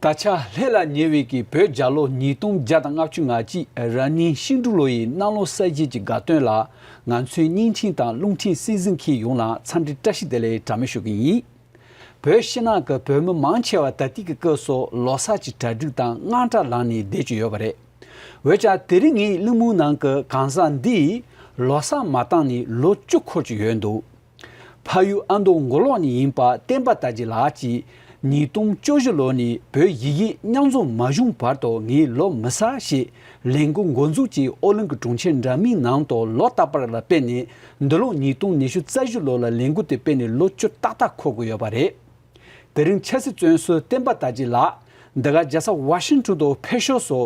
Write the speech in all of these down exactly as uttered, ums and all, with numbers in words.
ད་ཆ་ལྷོད་ལ་ཉེ་བའི་གི་བོད་རྒྱལ་ལོ་ཉིས་སྟོང་བརྒྱ་དང་ལྔ་བཅུ་ང་གཅིག་ར་ནི་ཤིང་འབྲུག་ལོ་ཡི་གནམ་ལོ་གསར་བརྗེ་གི་དགའ་སྟོན་ལ་ང་ཚོའི་བརྙན་འཕྲིན་དང་རླུང་འཕྲིན་སྲིད་འཛིན་ཁྱེད་ཡོངས་ལ་འཚམས་འདྲི་བཀྲ་ཤིས་བདེ་ལེགས་གྲངས་མེད་ཞུ་གི་ཡིན། བོད་ཕྱི་ནང་གི་བོད་མི་མང་ཆེ་བ་ད་ལྟའི་གི་སྐབས་སུ་ལོ་གསར་གྱི་གྲ་སྒྲིག་དང་དངངས་སྐྲག་ལངས་ནས་བསྡད་ཀྱི་ཡོད་པ་རེད། འོན་ཀྱང་དེ་རིང་ངའི་གླེང་མོལ་ནང་གི་གང་ཟག་འདིས་ལོ་གསར་མ་བཏང་ནས་ལོ་བཅུ་འཁོར་གྱི་ཡོད་འདུག་ཕ་ཡུལ་ཨ་མདོ་མགོ་ལོག་ནས་ཡིན་པ་བསྟན་པ་དར་རྒྱས་ལགས་ཀྱིས་ཉིས་སྟོང་བཅུ་བཞི་ལོ་ནས་བོད་ཡིག་ཡིག་མཉམ་འཛོམས་མ་བྱུང་བར་དུ་ངས་ལོ་མི་གསར་ཞེས་ལས་འགུལ་འགོ་འཛུགས་ཀྱིས་ཨོ་གླིང་གི་གྲོང་ཁྱེར་འདྲ་མིན་ནང་དུ་ལོ་རྟག་པར་ལ་སྤེལ་ནས། འདི་ལོ་ཉིས་སྟོང་ཉི་ཤུ་རྩ་བཞི་ལོ་ལ་ལས་འགུལ་དེ་སྤེལ་ནས་ལོ་བཅུ་ཏག་ཏག་འཁོར་དགོས་ཡོད་པ་རེད། དེ་རིང་ཆབ་སྲིད་བཙོན་ཟུར་བསྟན་པ་དར་རྒྱས་ལགས་འདི་ག་རྒྱལ་ས་ཝ་ཤིང་ཊོན་དུ་ཕེབས་ཞོར་སུ་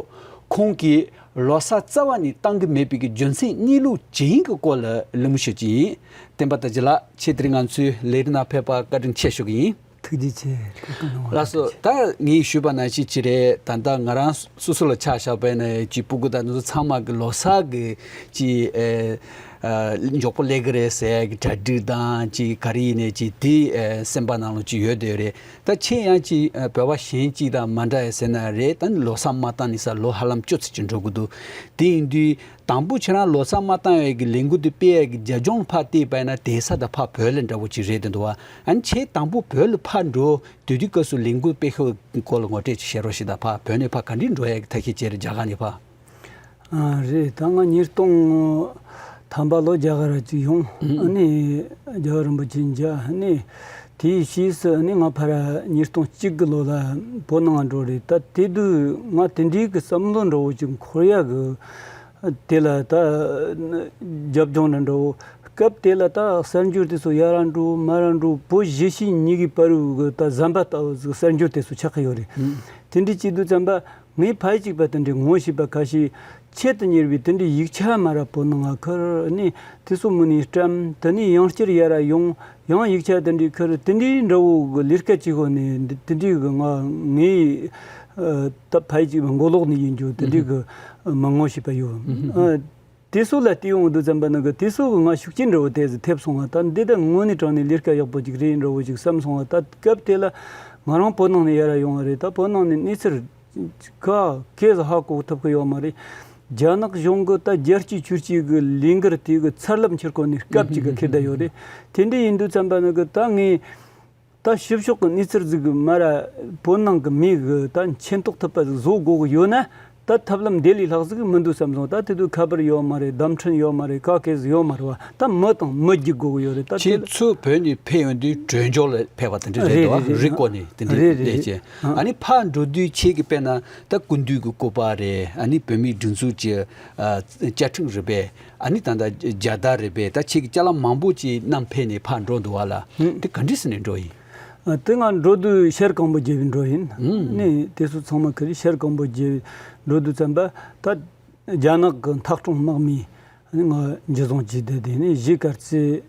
ཁོང་གིས་ལོ་གསར་རྩ་བ་ནས་གཏང་གི་མེད་པའི་གི་རྒྱུ་མཚན་གནས་ལུགས་ཇི་ཡིན་གྱི་སྐོར་ལ་གླེང་མོལ་ཞུ་རྒྱུ་ཡིན། བསྟན་པ་དར་རྒྱས་ལགས་ཁྱེད་དེ་རིང་ང་ཚོའི་ལས་རིམ་ནང་ཕེབས་པར་བཀའ་དྲིན་ཆེ་ཞུ་གི་ཡིན། ཐུགས་རྗེ་ཆེ། སྐུ་ཁམས་བཟང་བ། ལགས་སོ། ད་ངས་ཞུས་པ་ནང་བཞིན་ཅི་རེད། ད་ལྟ་ང་རང་སོ་སོ་ལ་ཆ་བཞག་པ་ཡིན་ན་ཅིག་སྤུ་གུ་དང་དེ་ཚོ་ཚང་མ་གི་ལོ་གསར་གི་ཅིག་ཨེ་ཨ་མགྱོགས་པོ་སླེབས་གི་རེད་ཟེར་ཡ་གི་གྲ་སྒྲིག་དང་ཅིག་ག་རེ་ཡིན་ནའི་ཅིག་དེ་ཨེ་སེམས་པ་ནང་ལ་ཅིག་ཡོད་བསྡད་ཡོད་རེད། ད་ཁྱེད་ཡང་ཅིག་ཨེ་བོད་པ་གཞན་ཅིག་དང་མ་འདྲ་ཡ་ཟེར་ན་རེད། ད་ནི་ལོ་གསར་མ་བཏང་ནས་ས་ལོ་ཧ་ལམ་བཅུ་ཙམ་ཅིག་འགྲོ་གི་འདུག་དེ་ཡིན་དུས་དང་པོ་ཁྱེད་རང་ལོ་གསར་མ་བཏང་བའི་གི་ལས་འགུལ་དེ་སྤེལ་ཡ་གི་རྒྱབ་ལྗོངས་ལ་ཕར་བལྟས་པ་ཡིན་ན་དེང་སང་ད་ཕར་བོད་ལ་འདྲ་བོ་ཅིག་རེད་དེ་འདུག་བ། ཨ་ནི་ཁྱེད་དང་པོ་བོད་ལ་ཕར་འགྲོ་དུས་དུས་སྐབས་སུ་ལས་འགུལ་སྤེལ་ཤོག་སྐོར་ལ་ངོ་སྤྲོད་ཅིག་བྱེད་རོགས་ཞེས། ད་ཕར་བོད་ནས་ཕར་ག་འདྲས་འགྲོ་ཡ་གི་ཐབས་ཤེས་བྱས་རེད་རྒྱ་གར་ནས་ཕར། ཨ་རེད། ད་ང་ཉིས་སྟོང་ཐམ་པ་ལོ་རྒྱ་གར་ཅིག་ཡོང་། ཨ་ནི་རྒྱལ་བ་རིན་པོ་ཆེ་མཇལ། ཨ་ནི་དེའི་ཕྱིས་སུ་ཨ་ནི་ང་ཕར་ཉིས་སྟོང་གཅིག་གི་ལོ་ལ་བོད་ནང་འགྲོ་རེད། ད་དེ་དུས་ང་དེ་འདྲའི་གི་བསམ་བློ་འདྲ་བོ་ཅིག་འཁོར་ཡ་གི་དེ་ལ་ད་རྒྱབ་ལྗོངས་འདྲ་འདྲ་བོ། སྐབས་དེ་ལ་ད་གསར་འགྱུར་དེ་ཚོ་ཡར་འགྲོ་མར་འགྲོ་བོད་གཞིས་བྱེས་གཉིས་ཀྱི་བར་གི་ད་ཟམ་པ་ལྟ་བུ་ཟིག་གསར་འགྱུར་དེ་ཚོ་ཆགས་ཀྱི་ཡོད་རེད། དེ་འདྲའི་བྱེད་དུས་ཙམ་པ་ངས་ཕལ་ཆེར་པ་དེ་འདྲའི་ངོ་ཤེས་པ་ཁ་ཤས་ཆེད་དུ་གཉེར་བའི་དེ་འདྲའི་ཡིག་ཆ་མར་བོད་ནང་ང་ཁུར་ནས་དེ་ཚོ་མུ་ནས་བཀྲམ། དེ་ནས་ཡང་བསྐྱར་ཡར་ཡོང་། ཡང་ཡིག་ཆ་དེ་འདྲའི་ཁུར། དེ་འདྲའི་འདྲ་བོ་གི་ལས་ཀ་བྱེད་ཧོ་ནས་དེ་འདྲའི་གི་ང་ངས་ད་ཕལ་ཆེར་མགོ་ལོག་ནས་ཡིན་རྒྱུ་དེ་འདྲའི་གི་མི་ངོ་ཤེས་པ་ཡོད། ཨ། དེ་ཚོ་ལ་བལྟས་ཡོང་དུས་ཙམ་པ་ནི་གི་དེ་ཚོ་གི་ང་ཤུགས་རྐྱེན་འདྲ་བོ་དེ་ཚོ་ཐེབས་སོང་བ། ད་འདི་ད་དངོས་གནས་དྲང་ནས་ལས་ཀ་ཡག་པོ་ཅིག་རེད་འདྲ་བོ་ཅིག་བསམ་སོང་བ། ད་སྐབས་དེ་ལ་ང་རང་བོད་ནང་ནས་ཡར་ཡོང་བ་རེད། ད་བོད་ནང་ནས་གནས་ཚུལ་ག་གེ་ཟིག་ཧ་གོ་ཐུབ་ཀྱི་ཡོད་མ་རེད། རྒྱ་ནག་གཞུང་གི་ད་རྒྱལ་གཅེས་ཆོས་གཅེས་གི་ལས་འགུལ་དེ་གི་ཚར་ལམ་ཁྱེར་གོ་ནས་སྐབས་ཅིག་གི་ཁེར་བསྡད་ཡོད་རེད། དེ་འདྲ་ཡིན་དུས་ཙམ་པ་ནི་གི་ད་ངས་ད་ཕྱི་ཕྱོགས་ཀྱི་གནས་ཚུལ་ཟིག་གི་མར་བོད་ནང་གི་མི་གི་ད་མཁྱེན་རྟོགས་ཐུབ་པ་ཟིག་བཟོ་དགོས་གི་ཡོད་ན་ད་ཐབས་ལམ་དེ་ལས་ལྷག་ཟིག་མི་འདུག་བསམ་སོང་། ད་དེ་དུས་ཁ་པར་ཡོད་མ་རེད། བརྡ་འཕྲིན་ཡོད་མ་རེད། ག་གེ་ཟིག་ཡོད་མ་རེད་བ། ད་མི་དང་མི་བརྒྱུད་དགོས་གི་ཡོད་རེད། ད་དེ་ཁྱེད་ཚོ་བོད་ནས་ཕེབས་ཡོང་དུས་བྲོས་འབྱོར་ལ་ཕེབས་པ་དེ་འདྲ་རེད་རེད་འདུག་བ། རེད་རེད། རིག་སྐོར་ནས་དེ་འདྲ་རེད་རེད་ལས་རེད། ཀྱི། ཨ། ཨ་ནི་ཕར་འགྲོ་དུས་ཁྱེད་ཀྱི་དཔེར་ན་ད་སྐུ་མདུན་གྱི་སྐུ་པར་རེད། ཨ་ནི་བོད་མིའི་སྒྲིག་འཛུགས་ཀྱི་ཨ་བཅའ་ཁྲིམས་རེད་པས། ཨ་ནི་ད་ལྟ་རྒྱལ་དར་རེད་པས། ད་ཁྱེད་ཀྱི་ཅ་ལག་མང་པོ་ཅིག་བསྣམས་ཕེབས་ནས་ཕར་འགྲོ་འདུག་བ་ལ། ཨང་། དེ་ག་འདྲས་ཟེར་ནས་འགྲོ་ཡིན། ཨ། དེ་ང་འགྲོ་དུས་ཤར་ཀོང་པོ་བརྒྱུད་འགྲོ་ཡིན། ཨང་། ནི་དེ་ཚོ་ཚང་མ་ཁ་རི་ཤར་ཀོང་པོ་བརྒྱུད་འགྲོ་དུས་ཙམ་པ་ད་རྒྱ་ནག་གི་འཐབ་གྲོང་དམག་མི་ནི་ང་འཇུ་བཟུང་བྱས་ཏེ། དེ་ནས་གཞིས་ཀ་རྩེ།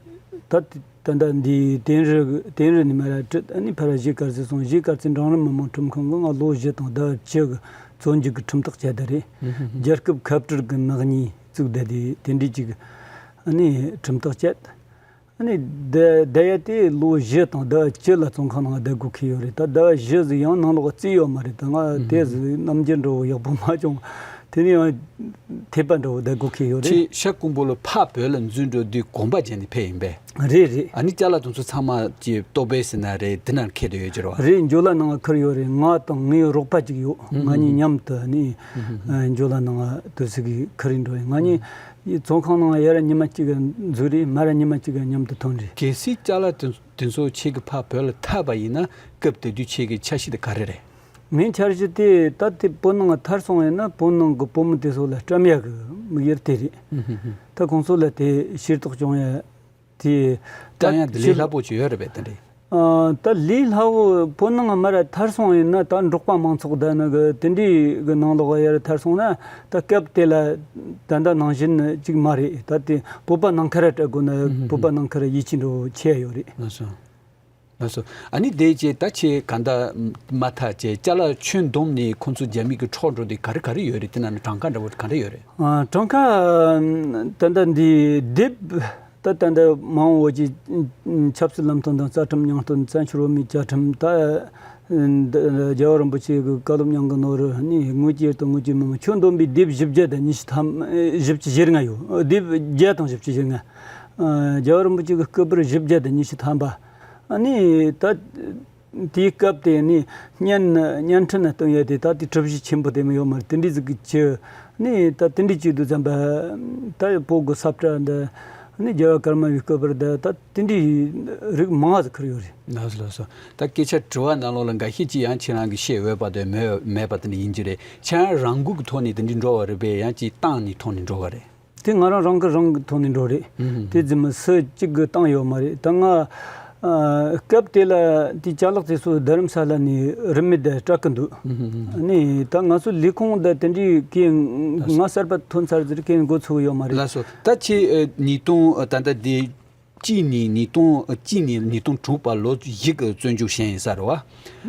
ད་ད་ལྟ་འདི་དིང་རི་དིང་རི་ནས་མར་ཁྲིད། ཨ་ནི་ཕར་གཞིས་ཀ་རྩེ་སོང་། གཞིས་ཀ་རྩེ་འབྲིང་རིམ་མི་དམངས་ཁྲིམས་ཁང་གི་ང་ལོ་བཞི་དང་ཟླ་བ་བཅུ་གི་བཙོན་འཇུག་གི་ཁྲིམས་ཐག་བཅད་བསྡད་རེད། རྒྱལ་ཁབ་ཁ་བྲལ་གི་ནག་ཉེས་བཙུགས་བསྡད་དེ་དེ་འདྲའི་ཅིག་ཨ་ནི་ཁྲིམས་ཐག་བཅད། ཨ་ནི་བསྡད་བསྡད་ཡ་དེ་ལོ་བཞི་དང་ཟླ་བ་བཅུ་ལ་བཙོན་ཁང་ནང་བསྡད་དགོས་ཁེལ་ཡོད་རེད། ད་ཟླ་བ་བཞི་ཟིག་ཡང་ནང་ལོགས་བརྩིས་ཡོད་མ་རེད། ད་ང་དེ་ཟིག་རྣམ་འགྱུར་འདྲ་བོ་ཡག་པོ་མ་བྱུང་། དེ་ནས་ཡང་འཐད་པ་འདྲ་བོ་བསྡད་དགོས་ཁེལ་ཡོད་རེད། ཁྱེད་ཤར་ཀོང་པོ་ལ་ཕར་བོད་ལ་འཛུལ་འགྲོ་དུས་གོམ་པ་བརྒྱབ་ནས་ཕེབས་ཡིན་པས། རེད་རེད། ཨ་ནི་ཅ་ལག་དེ་ཚོ་ཚང་མ་ཅིག་ལྟོ་ཕད་ཟེར་ན་རེད། དེ་ན་ཁྱེར་དུ་ཡོད་ཀྱི་རེད་བ། རེད། འཇོ་ལ་ནང་ཁུར་ཡོད་རེད། ང་དང་ངའི་རོགས་པ་ཅིག་ཡོད། ང་གཉིས་མཉམ་དུ་ནི་འཇོ་ལ་ནང་དུ་ཟིག་གི་ཁུར་འགྲོ་ཡིན། ང་གཉིས་བཙོན་ཁང་ནང་ཡར་ཉི་མ་གཅིག་འཛུལ་རེད། མར་ཉི་མ་གཅིག་མཉམ་དུ་ཐོན་རེད། གལ་སྲིད་ཅ་ལག་དེ་དེ་ཚོ་ཁྱེད་ཀྱི་ཕར་བོད་ལ་ཐར་པ་ཡིན་ན་སྐབས་དེ་དུས་ཁྱེད་ཀྱི་འཆར་གཞི་དེ་ག་རེ་རེད། ངའི་འཆར་གཞི་དེ་ད་དེ་བོད་ནང་ཐར་སོང་ཡིན་ན་བོད་ནང་གི་བོད་མི་དེ་ཚོ་ལ་བཀྲམ་ཡག་གི་དམིགས་ཡུལ་དེ་རེད། ད་ཁོང་ཚོ་ལ་དེ་ཤེས་རྟོགས་བྱུང་ཡ་དེ། ད་ཡང་དེ་ལས་སླ་པོ་ཅིག་ཡོད་རེད་པས་དེ་འདྲའི། ཨ། ད་ལས་སླ་བོ་བོད་ནང་མར་ཐར་སོང་ཡིན་ན་ད་འབྲོག་པ་མང་ཚོགས་ད་ནི་གི་དེ་འདྲའི་གི་ནང་ལོགས་ཡར་ཐར་སོང་ན་ད་སྐབས་དེ་ལ་ད་ལྟ་ནང་བཞིན་ཅིག་མ་རེད། ད་དེ་བོད་པ་ནང་ཁུལ་ལ་སྤྲད་དགོས་ན་བོད་པ་ནང་ཁུལ་ལ་ཡིད་ཆེས་འདྲ་བོ་ཆེ་ཡོད་རེད། ལགས་སོ། ལགས་སོ། ཨ་ནི་དེ་རྗེས་ད་ཁྱེད་གང་ལྟར་མ་ཐག་བྱས་ཅ་ལག་ཁྱོན་བསྡོམས་ནས་ཁོང་ཚོ་རྒྱ་མི་གི་འཕྲོག་འགྲོ་དུས་ག་རེ་ག་རེ་ཡོད་རེད། དེ་ནང་ནས་གྲངས་ཀ་འདྲ་བོ་ག་རེ་ཡོད་རེད། ཨ། གྲངས་ཀ་ད་ལྟ་འདི་དེབ་ད་ད་ལྟ་མ་འོངས་བོད་ཀྱི་ཆབ་སྲིད་ལམ་སྟོན་དང་རྩ་ཁྲིམས་ཉིང་སྟོན། བཙན་བྱོལ་བོད་མིའི་བཅའ་ཁྲིམས། ད་ འདི་རྒྱལ་བ་རིན་པོ་ཆེ་གི་བཀའ་སློབ་མྱང་གི་ནོར་ནི་དངོས་ཀྱི་ཡུལ་དུ་དངོས་ཀྱི་མི་མ་ཁྱོད་འདོན་པའི་སྡེབ་བཞི་བརྒྱ་དང་ཉི་ཤུ་ཐམ་བཞི་བཅུ་ཞེ་ལྔ་ཡོད། སྡེབ་བརྒྱ་དང་བཞི་བཅུ་ཞེ་ལྔ། རྒྱལ་བ་རིན་པོ་ཆེ་གི་སྐུ་པར་བཞི་བརྒྱ་དང་ཉི་ཤུ་ཐམ་པ། ནི་ད་དེའི་སྐབས་དེ་ནི་བརྙན་བརྙན་འཕྲིན་ན་སྟོན་ཡ་དེ་ད་དེ་གྲུབ་གཞི་ཆེན་པོ་དེ་མི་ཡོད་མ་རེད། དེ་འདྲའི་ཟིག་གི་ཆེ་ནི་ད་དེ་འདྲའི་ཆེད་དུ་བཙན་པ་ད་བོད་གི་ས་བཀྲ་འདི་ནི་རྒྱལ་བ་ཀརྨ་པའི་སྐུ་པར་འདི་ད་དེ་འདྲའི་རིགས་མང་བ་ཟིག་ཁུར་ཡོད་རེད། ལགས་སོ་ལགས་སོ། ད་སྐད་ཆ་དྲི་བ་ནང་ལོགས་ལ་འགའ་ཤས་ཀྱིས་ཡང་ཁྱེད་རང་གི་བཤད་འོས་པ་དང་མེད་མེད་པ་དེ་འདྲ་ཡིན་གྱི་རེད། ཁྱེད་རང་རང་འགུལ་གྱི་ཐོག་ནས་དེ་འདྲའི་འགྲོ་བ་རེད་པས། ཡང་ཅིག་བཏང་ནས་ཐོག་ནས་འགྲོ་བ་རེད། དེ་ང་རང་རང་གི་རང་གི་ཐོག་ནས་འགྲོ་རེད། ཨུ་ཧུམ། དེ་རྫུན་མ་སུ་གཅིག་གིས་བཏང་ཡོད་མ་རེད། ད་ང་ཨ་སྐབས་དེ་ལ་དེ་ཅ་ལག་དེ་ཚོ་རྡ་རམ་ས་ལ་ནས་རིན་མེད་དུ་སྤྲད་གི་འདུག་ཨུ་ཧུམ། ནི་ད་ང་ཚོ་ལས་ཁུངས་དང་དེ་འདྲའི་གི་ང་གསར་པ་ཐོན་ཚར་ཟེར་གི་འགོ་ཚུགས་ཡོད་མ་རེད། ལགས་སོ། ད་ཁྱེད་ཨ་ཉིས་སྟོང་ད་ལྟ་དེ་གཅིག་ནས་ཉིས་སྟོང་གཅིག་ནས་ཉིས་སྟོང་དྲུག་བར་ལོ་བཞི་གི་བཙོན་འཇུག་བྱས་ཡིན་ས་རེད་བ།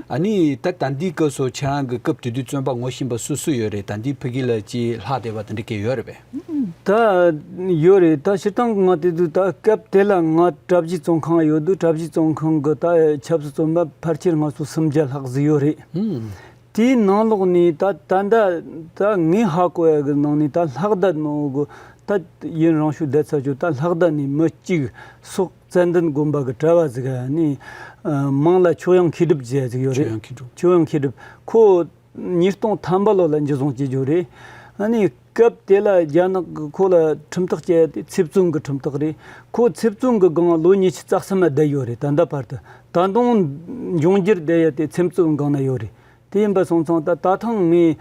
ཨ་ནི་ད་ད་འདི་སྐབས་སུ་ཁྱེད་རང་གི་སྐབས་དེ་དུས་བཙོན་པ་ངོ་ཤེས་པ་སུ་སུ་ཡོད་རེད། ད་འདི་ཕ་གི་ལ་ཅིག་ལྷག་བསྡད་པ་དེ་འདྲ་གས་ཡོད་རེད་པས། ད་ཡོད་རེད། ད་སྤྱིར་བཏང་གི་ང་དེ་དུས་ད་སྐབས་དེ་ལ་ང་གྲྭ་བཞི་བཙོན་ཁང་ཡོད་དུས་གྲྭ་བཞི་བཙོན་ཁང་གི་ད་ཆབ་སྲིད་བཙོན་པ་ཕལ་ཆེར་ང་ཚོ་སུམ་བརྒྱ་ལྷག་ཟིག་ཡོད་རེད། ཧུམ། དེའི་ནང་ལོགས་ནས་ད་ད་ལྟ་ད་ངས་ཧ་གོ་ཡ་གི་ནང་ནས་ད་ལྷག་བསྡད་ནོ་གི་ད་ཡུན་རིང་ཤོས་བསྡད་ཚར་རྒྱུ་ད་ལྷག་བསྡད་ནས་མི་གཅིག་སོག་ཙན་དན་དགོན་པ་གི་གྲྭ་བ་ཟིག་ནི་མིང་ལ་ཆོས་དབྱིངས་མཁས་གྲུབ་ཟེར་ཟིག་ཡོད་རེད། ཆོས་དབྱིངས་མཁས་གྲུབ། ཆོས་དབྱིངས་མཁས་གྲུབ། ཁོ་ཉིས་སྟོང་ཐམ་པ་ལོ་ལ་འཇུ་བཟུང་བྱེད་རྒྱུ་རེད། ཨ་ནི་སྐབས་དེ་ལ་རྒྱ་ནག་གི་ཁོ་ལ་ཁྲིམས་ཐག་བཅད་དེ་ཚེ་བཙོན་གི་ཁྲིམས་ཐག་རེད། ཁོ་ཚེ་བཙོན་གི་སྒང་ལོ་ཉི་ཤུ་རྩ་གསུམ་བསྡད་ཡོད་རེད། ད་ལྟ་བར་དུ། ད་དུང་འབྱུང་འགྱུར་བསྡད་ཡ་དེ་ཚེ་བཙོན་སྒང་ན་ཡོད་རེད། དེ་ཡིན་པ་སོང་ཙང་ད་ད་ཐེངས་ངས་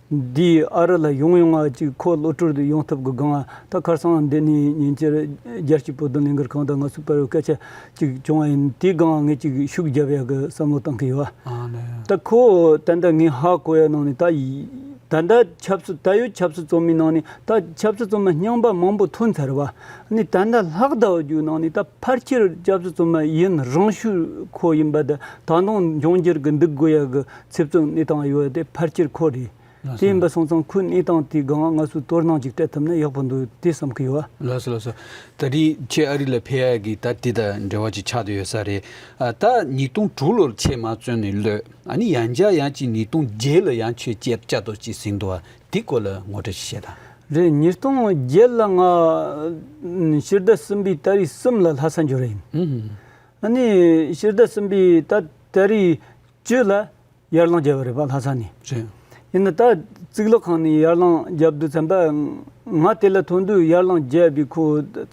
འདི་ཨ་རི་ལ་ཡོང་ཡོང་ང་ཅིག་ཁོ་གློད་བཀྲོལ་དུ་ཡོང་ཐབས་ཀྱི་སྒང་ད་ཁར་སང་འདི་ནས་ཉིན་བཅར་རྒྱལ་སྤྱིའི་བོད་དོན་ལས་འགུལ་ཁང་དང་ང་ཚོའི་བར་སྐད་ཆ་ཅིག་བྱུང་བ་ཡིན། དེའི་སྒང་ངས་ཅིག་ཤུགས་རྒྱབ་ཡག་གི་བསམ་བློ་བཏང་གི་ཡོད། ཨ་ནི། ད་ཁོ་ད་ལྟ་ངས་ཧ་གོ་ཡ་ནང་ནས་ད་ཡི་ད་ལྟ་ཆབ་སྲིད་ད་ཡོད་ཆབ་སྲིད་བཙོན་མའི་ནང་ནས་ད་ཆབ་སྲིད་བཙོན་མ་རྙིང་པ་མང་པོ་ཐོན་ཚར་བ་ནི་ད་ལྟ་ལྷག་བསྡད་རྒྱུ་ནང་ནས་ད་ཕལ་ཆེར་ཆབ་སྲིད་བཙོན་མ་ཡུན་རིང་ཤོས་ཁོ་ཡིན་པ་ད་ད་དུང་འབྱུང་འགྱུར་གི་འདུག་དགོས་ཡ་གི་ཚེ་བཙོན་གནས་སྟངས་ཡོད་དེ་ཕལ་ཆེར་ཁོ་རེད། དེ་ཡིན་པ་སོང་ཙང་ཁོའི་གནས་སྟངས་དེའི་སྒང་ང་ཚོས་དོ་སྣང་ཅིག་སྤྲད་ཐུབ་ན་ཡག་པོ་འདུག་དེ་བསམ་གི་ཡོད། ལགས་སོ་ལགས་སོ། ད་རེས་ཁྱེད་ཨ་རི་ལ་ཕེབས་ཡ་གི་ད་དེ་དང་འབྲེལ་བ་ཅིག་ཆགས་བསྡད་ཡོད་ས་རེད། ཨ་ད་ཉིས་སྟོང་དྲུག་ལོར་ཁྱེད་མར་བཙོན་ནས་གློད། ཨ་ནི་ཡང་བསྐྱར་ཡང་ཅིག་ཉིས་སྟོང་བརྒྱད་ལ་ཡང་ཁྱོད་བསྐྱར་བསྐྱར་དུ་ཅིག་ཟིན་འདུག་བ། དེ་སྐོར་ལ་ངོ་སྤྲོད་ཅིག་བྱེད་དང་། རེད། ཉིས་སྟོང་བརྒྱད་ལ་ང་ཕྱི་ཟླ་གསུམ་པའི་ཏ་རིག་གསུམ་ལ་ལྷ་ས་འབྱོར་ཡིན། ཨུ་ཧུམ། ཨ་ནི་ཕྱི་ཟླ་གསུམ་པའི་ད་ཏ་རིག་བཅུ་ལ་ཡར་ལངས་བརྒྱབ་པ་རེད་པ་ལྷ་ས་ནས། རེད། ཡིན་ན་ད་གཙུག་ལག་ཁང་ནས་ཡར་ལངས་བརྒྱབ་དུས་ཙམ་པ་ང་དེ་ལ་ཐོན་དུས་ཡར་ལངས་བརྒྱབ་པའི་ཁོ་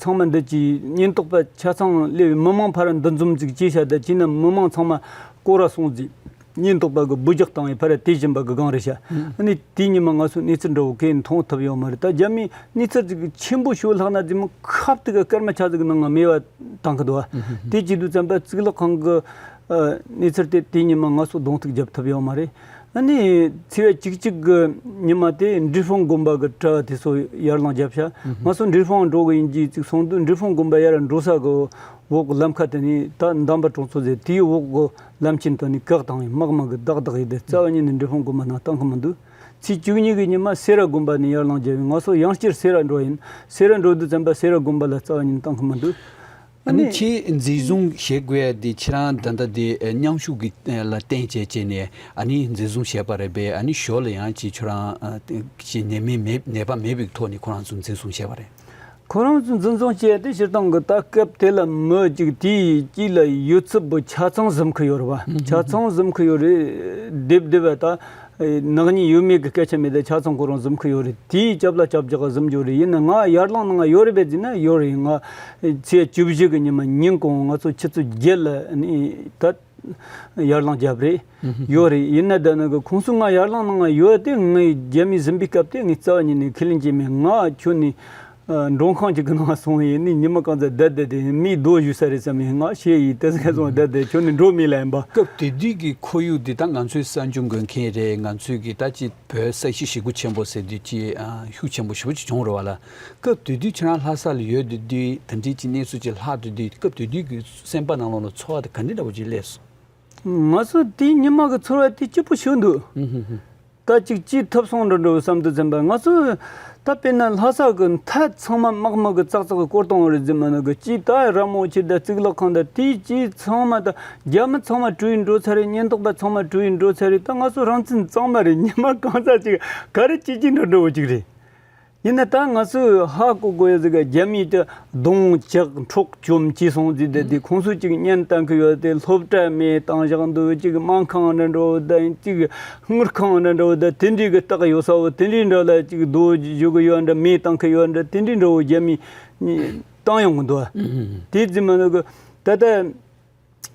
ཚང་མ་འདི་ཀྱི་ཉེན་རྟོག་པ་ཆ་ཚང་སླེབས་པའི་མི་མང་ཕར་འདུ་འཛོམས་ཅིག་བྱས་ཤག་ད་བྱས་ན་མི་མང་ཚང་མ་སྐོར་ར་སོང་ཟིག་ཉེན་རྟོག་པ་གི་འབུད་རྒྱག་བཏང་བའི་ཕར་དེད་བཞིན་པ་གི་སྒང་རེད་ཤག་ཨ་ནི་དེའི་ཉི་མ་ང་ཚོ་གནས་ཚུལ་འདྲ་བོ་གས་མཐོང་ཐུབ་ཡོད་མ་རེད། ད་རྒྱ་མིའི་གནས་ཚུལ་ཅིག་ཆེན་པོ་ཤོད་ལྷག་ན་རྫི་མོ་ཁབ་ཏིག་གི་སྐར་མ་ཆ་ཟིག་ནང་ང་མེད་པ་བཏང་གི་འདུག་བ། དེ་བྱེད་དུས་ཙམ་པ་གཙུག་ལག་ཁང་གི་ཨ་གནས་ཚུལ་དེ་དེའི་ཉི་མ་ང་ཚོ་གདོང་ཐུག་རྒྱབ་ཐུབ་ཡོད་མ་རེད། ཨ་ནི་ཚེས་པ་བཅུ་གཅིག་གི་ཉི་མ་དེ་འབྲས་སྤུངས་དགོན་པ་གི་གྲྭ་བ་དེ་ཚོ་ཡར་ལངས་བརྒྱབ་ཤག་ང་ཚོ་འབྲས་སྤུངས་འགྲོ་གི་ཡིན་གྱིས་ཅིག་སོང་དུས་འབྲས་སྤུངས་དགོན་པ་ཡར་འགྲོ་ས་གི་འོག་གི་ལམ་ཁ་དེ་ནས་ད་འདམ་པ་གྲོང་ཚོ་ཟེར་དེའི་འོག་གི་ལམ་ཆེན་དེ་ནས་བཀག་བཏང་བས་དམག་མི་གིས་བདག་བདག་ཡས་ཏེ་རྩ་བ་ཉིད་ནས་འབྲས་སྤུངས་དགོན་པ་ནང་བཏང་གི་མི་འདུག་ཚེས་བཅུ་གཉིས་ཀྱི་ཉི་མ་སེ་ར་དགོན་པ་ནས་ཡར་ལངས་བརྒྱབ་པས་ང་ཚོ་ཡང་བསྐྱར་སེ་ར་འགྲོ་ཡིན། སེ་ར་འགྲོ་དུས་ཙམ་པ་སེ་ར་དགོན་པ་ལ་རྩ་བ་ཉིད་ནས་བཏང་གི་མི་འདུག་ཨ་ནི་ཁྱེད་འཛིན་བཟུང་བྱེད་དགོས་ཡ་དེ་ཁྱེད་རང་ད་ལྟ་དེ་མཉམ་ཞུགས་ཀྱི་ལ་བརྟེན་བྱས་བྱས་ནས་ཨ་ནི་འཛིན་བཟུང་བྱས་པ་རེད་པས། ཨ་ནི་ཞོར་ལ་ཡང་ཅིག་ཁྱོད་རང་ཅིག་ནད་མེད་མེད་ནད་པ་མེད་པའི་ཐོག་ནས་ཁོ་རང་ཚོ་འཛིན་བཟུང་བྱས་པ་རེད། ཁོ་རང་ཚོ་འཛིན་བཟུང་བྱས་ཏེ་སྤྱིར་བཏང་གི་ད་སྐབས་དེ་ལ་མི་གཅིག་དེའི་དཀྱིལ་ལ་ཡོད་ཚད་པོ་ཆ་ཚང་ཟིན་གི་ཡོད་རེད་བ། ཆ་ཚང་ཟིན་གི་ཡོད་རེད། སྡེབ་སྡེབ་བ་ད་ནག་ཉེས་ཡོད་མེད་ཀྱི་སྐད་ཆ་མེད་དེ་ཆ་ཚང་ཁོ་རང་ཟིན་གི་ཡོད་རེད། དེའི་སྐྱབས་ལ་སྐྱབས་རྒྱག་ག་ཟིན་རྒྱུ་རེད། ཡིན་ན་ང་ཡར་ལངས་ནང་ཡོད་རེད་པས་ཟེར་ན་ཡོད་རེད། ང་ཚེས་བཅུ་བཞི་གི་ཉི་མ་ཉིན་གུང་ང་ཚོ་ཆུ་ཚོད་བརྒྱད་ལ་ནི་ད་ཡར་ལངས་བརྒྱབ་རེད། ཡོད་རེད། ཡིན་ན་ད་ནི་གི་ཁོང་ཚོ་ང་ཡར་ལངས་ནང་ཡོད་དེ་ངའི་རྒྱ་མི་ཟིན་པའི་སྐབས་དེ་ངའི་རྩ་བ་ཉིད་ནས་ཁས་ལེན་བྱས་མེད། ང་ཁྱོད་ནི་མགྲོན་ཁང་གཅིག་གི་ནང་སོང་ཡིན་ནི་ཉི་མ་གང་ཚ་བསྡད་བསྡད་དེ་མིའི་རྡོ་གཞུས་ས་རེད་བསམ་ཡིན། ང་ཤེས་ཡིན་དེ་ཚ་སོང་བསྡད་བསྡད་ཁྱོད་ནི་འགྲོ་མི་ལ་ཡིན་པ། སྐབས་དེ་དུས་ཀྱི་ཁོར་ཡུག་འདི་ད་ང་ཚོའི་གསར་འབྱོར་འགོད་མཁན་རེད། ང་ཚོའི་གི་ད་ཅི་བོད་ས་གཞི་ཞེ་པོ་ཆེན་པོ་ཟེར་དུས་ཅི་ཤུགས་ཆེན་པོ་ཞེ་པོ་ཅིག་བྱུང་རེད་བ་ལ། སྐབས་དེ་དུས་ཁྱེད་རང་ལྷ་ས་ལ་ཡོད་དུས་དུས་དེ་འདྲའི་ཅི་གནས་ཚུལ་ཅིག་ལྷག་དུས་དུས་སྐབས་དེ་དུས་ཀྱི་སེམས་པ་ནང་ལོགས་ལ་ཚོར་བ་དེ་ག་འདྲ་འདྲ་བོ་ཅིག་སླེབས་སོང་། ང་ཚོ་དེའི་ཉི་མ་གི་ཚོར་བ་དེ་སྐྱིད་པོ་ཞིག་འདུག་ད་ཅིག་ཅིག་ཐུབ་སོང་འགྲོ་འགྲོ་བསམ་དུས་ཙམ་པ་ང་ཚོ་ ད་དཔེར་ན་ལྷ་ས་གི་མཐའ་ཚང་མ་དམག་མི་གི་ཙག་ཙག་གི་བསྐོར་བཏང་བ་རེད་ཟེར་མ་ནི་གི། ཅིག་ད་ར་མོ་ཆེ་དང་གཙུག་ལག་ཁང་དང་དེའི་ཅིག་ཚང་མ་ད་རྒྱ་མི་ཚང་མ་བྲོས་ཡིན་འགྲོ་ཚར་རེད། ཉེན་རྟོག་པ་ཚང་མ་བྲོས་ཡིན་འགྲོ་ཚར་རེད། ད་ང་ཚོ་རང་བཙན་གཙང་མ་རེད། ཉི་མ་གང་ཟག་ཅིག་ག་རེ་བྱེད་ཀྱི་འགྲོ་འགྲོ་བོ་ཅིག་རེད། ཡིན་ན་ད་ང་ཚོས་ཧ་གོ་དགོས་ཡ་ཟིག་ག་རྒྱ་མིས་ཀྱི་རྡུང་ཇག་འཕྲོག་བཅོམ་བྱས་སོང་ཟིག་དེ་དེ་ཁོང་ཚོས་ཅིག་བརྙན་བཏང་གི་ཡོད་དེ། སློབ་གྲྭ་མེ་བཏང་བཞག་འདུག་ཅིག་སྨན་ཁང་འདྲ་འགྲོ་དང་ཅིག་དངུལ་ཁང་འདྲ་འགྲོ་དང་དེ་འདྲའི་གི་རྟགས་ཡོད་ས་བོ་དེ་འདྲའི་འདྲ་ལ་ཅིག་རྡོ་བཞུ་གི་ཡོད་འདྲ། མེ་བཏང་གི་ཡོད་འདྲ། དེ་འདྲའི་འདྲ་བོ་རྒྱ་མིས་བཏང་ཡོང་གི་འདུག་དེ་ཙི་མ་ནི་གི་ད་ལྟ།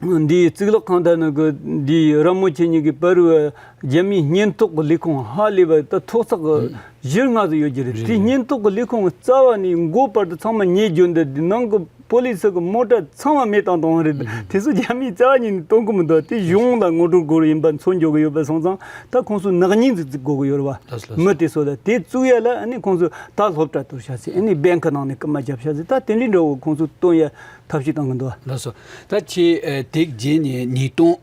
འདིའི་གཙུག་ལག་ཁང་དང་ནི་གི་འདིའི་ར་མོ་ཆེ་གཉིས་ཀྱི་བར་བའི་རྒྱ་མིའི་ཉེན་རྟོག་གི་ལས་ཁུངས་ཧ་ལས་པ་ད་ཐོག་བརྩེགས་གི་བཞི་ལྔ་ཙམ་ཡོད་ཀྱི་རེད། རེད། དེ་ཉེན་རྟོག་གི་ལས་ཁུངས་རྩ་བ་ནས་མགོ་བར་དུ་ཚང་མ་ཉེ་བརྒྱུད་འདི་འདི་ནང་གི་པོ་ལི་སི་གི་མོ་ཊ་ཚང་མ་མེ་བཏང་བཏང་བ་རེད། དེ་ཚོ་རྒྱ་མིས་རྩ་བ་ཉིད་ནས་གཏོང་གི་མི་འདུག་དེ་གཞུང་ལ་ངོ་སྤྲོད་དགོས་ཡིན་པ་མཚོན་འཇོག་གི་ཡོད་པ་སོང་ཙང་ད་ཁོང་ཚོས་ནག་ཉེས་འཛུགས་འཛུགས་དགོས་ཀྱི་ཡོད་རེད་བ། ལགས་སོ། མི་དེ་ཚོ་ལ་དེ་བཙུགས་ཡ་ལ་ཨ་ནི་ཁོང་ཚོས་ད་སློབ་གྲྭ་གཏོར་བྱ་ཟེར། ཨ་ནི་བེང་ཁི་ནང་ནས་རྐུ་མ་བརྒྱབ་བྱ་ཟེར། ད་དེ་འདྲའི་འདྲ་བོ་ཁོང་ཚོས་སྟོན་ཡ་ཐབས་ཤེས་བཏང་གི་འདུག་ལགས་སོ། ད་ཁྱེད་ཨ་དེ་རྗེས་ནས་ཉིས་སྟོང་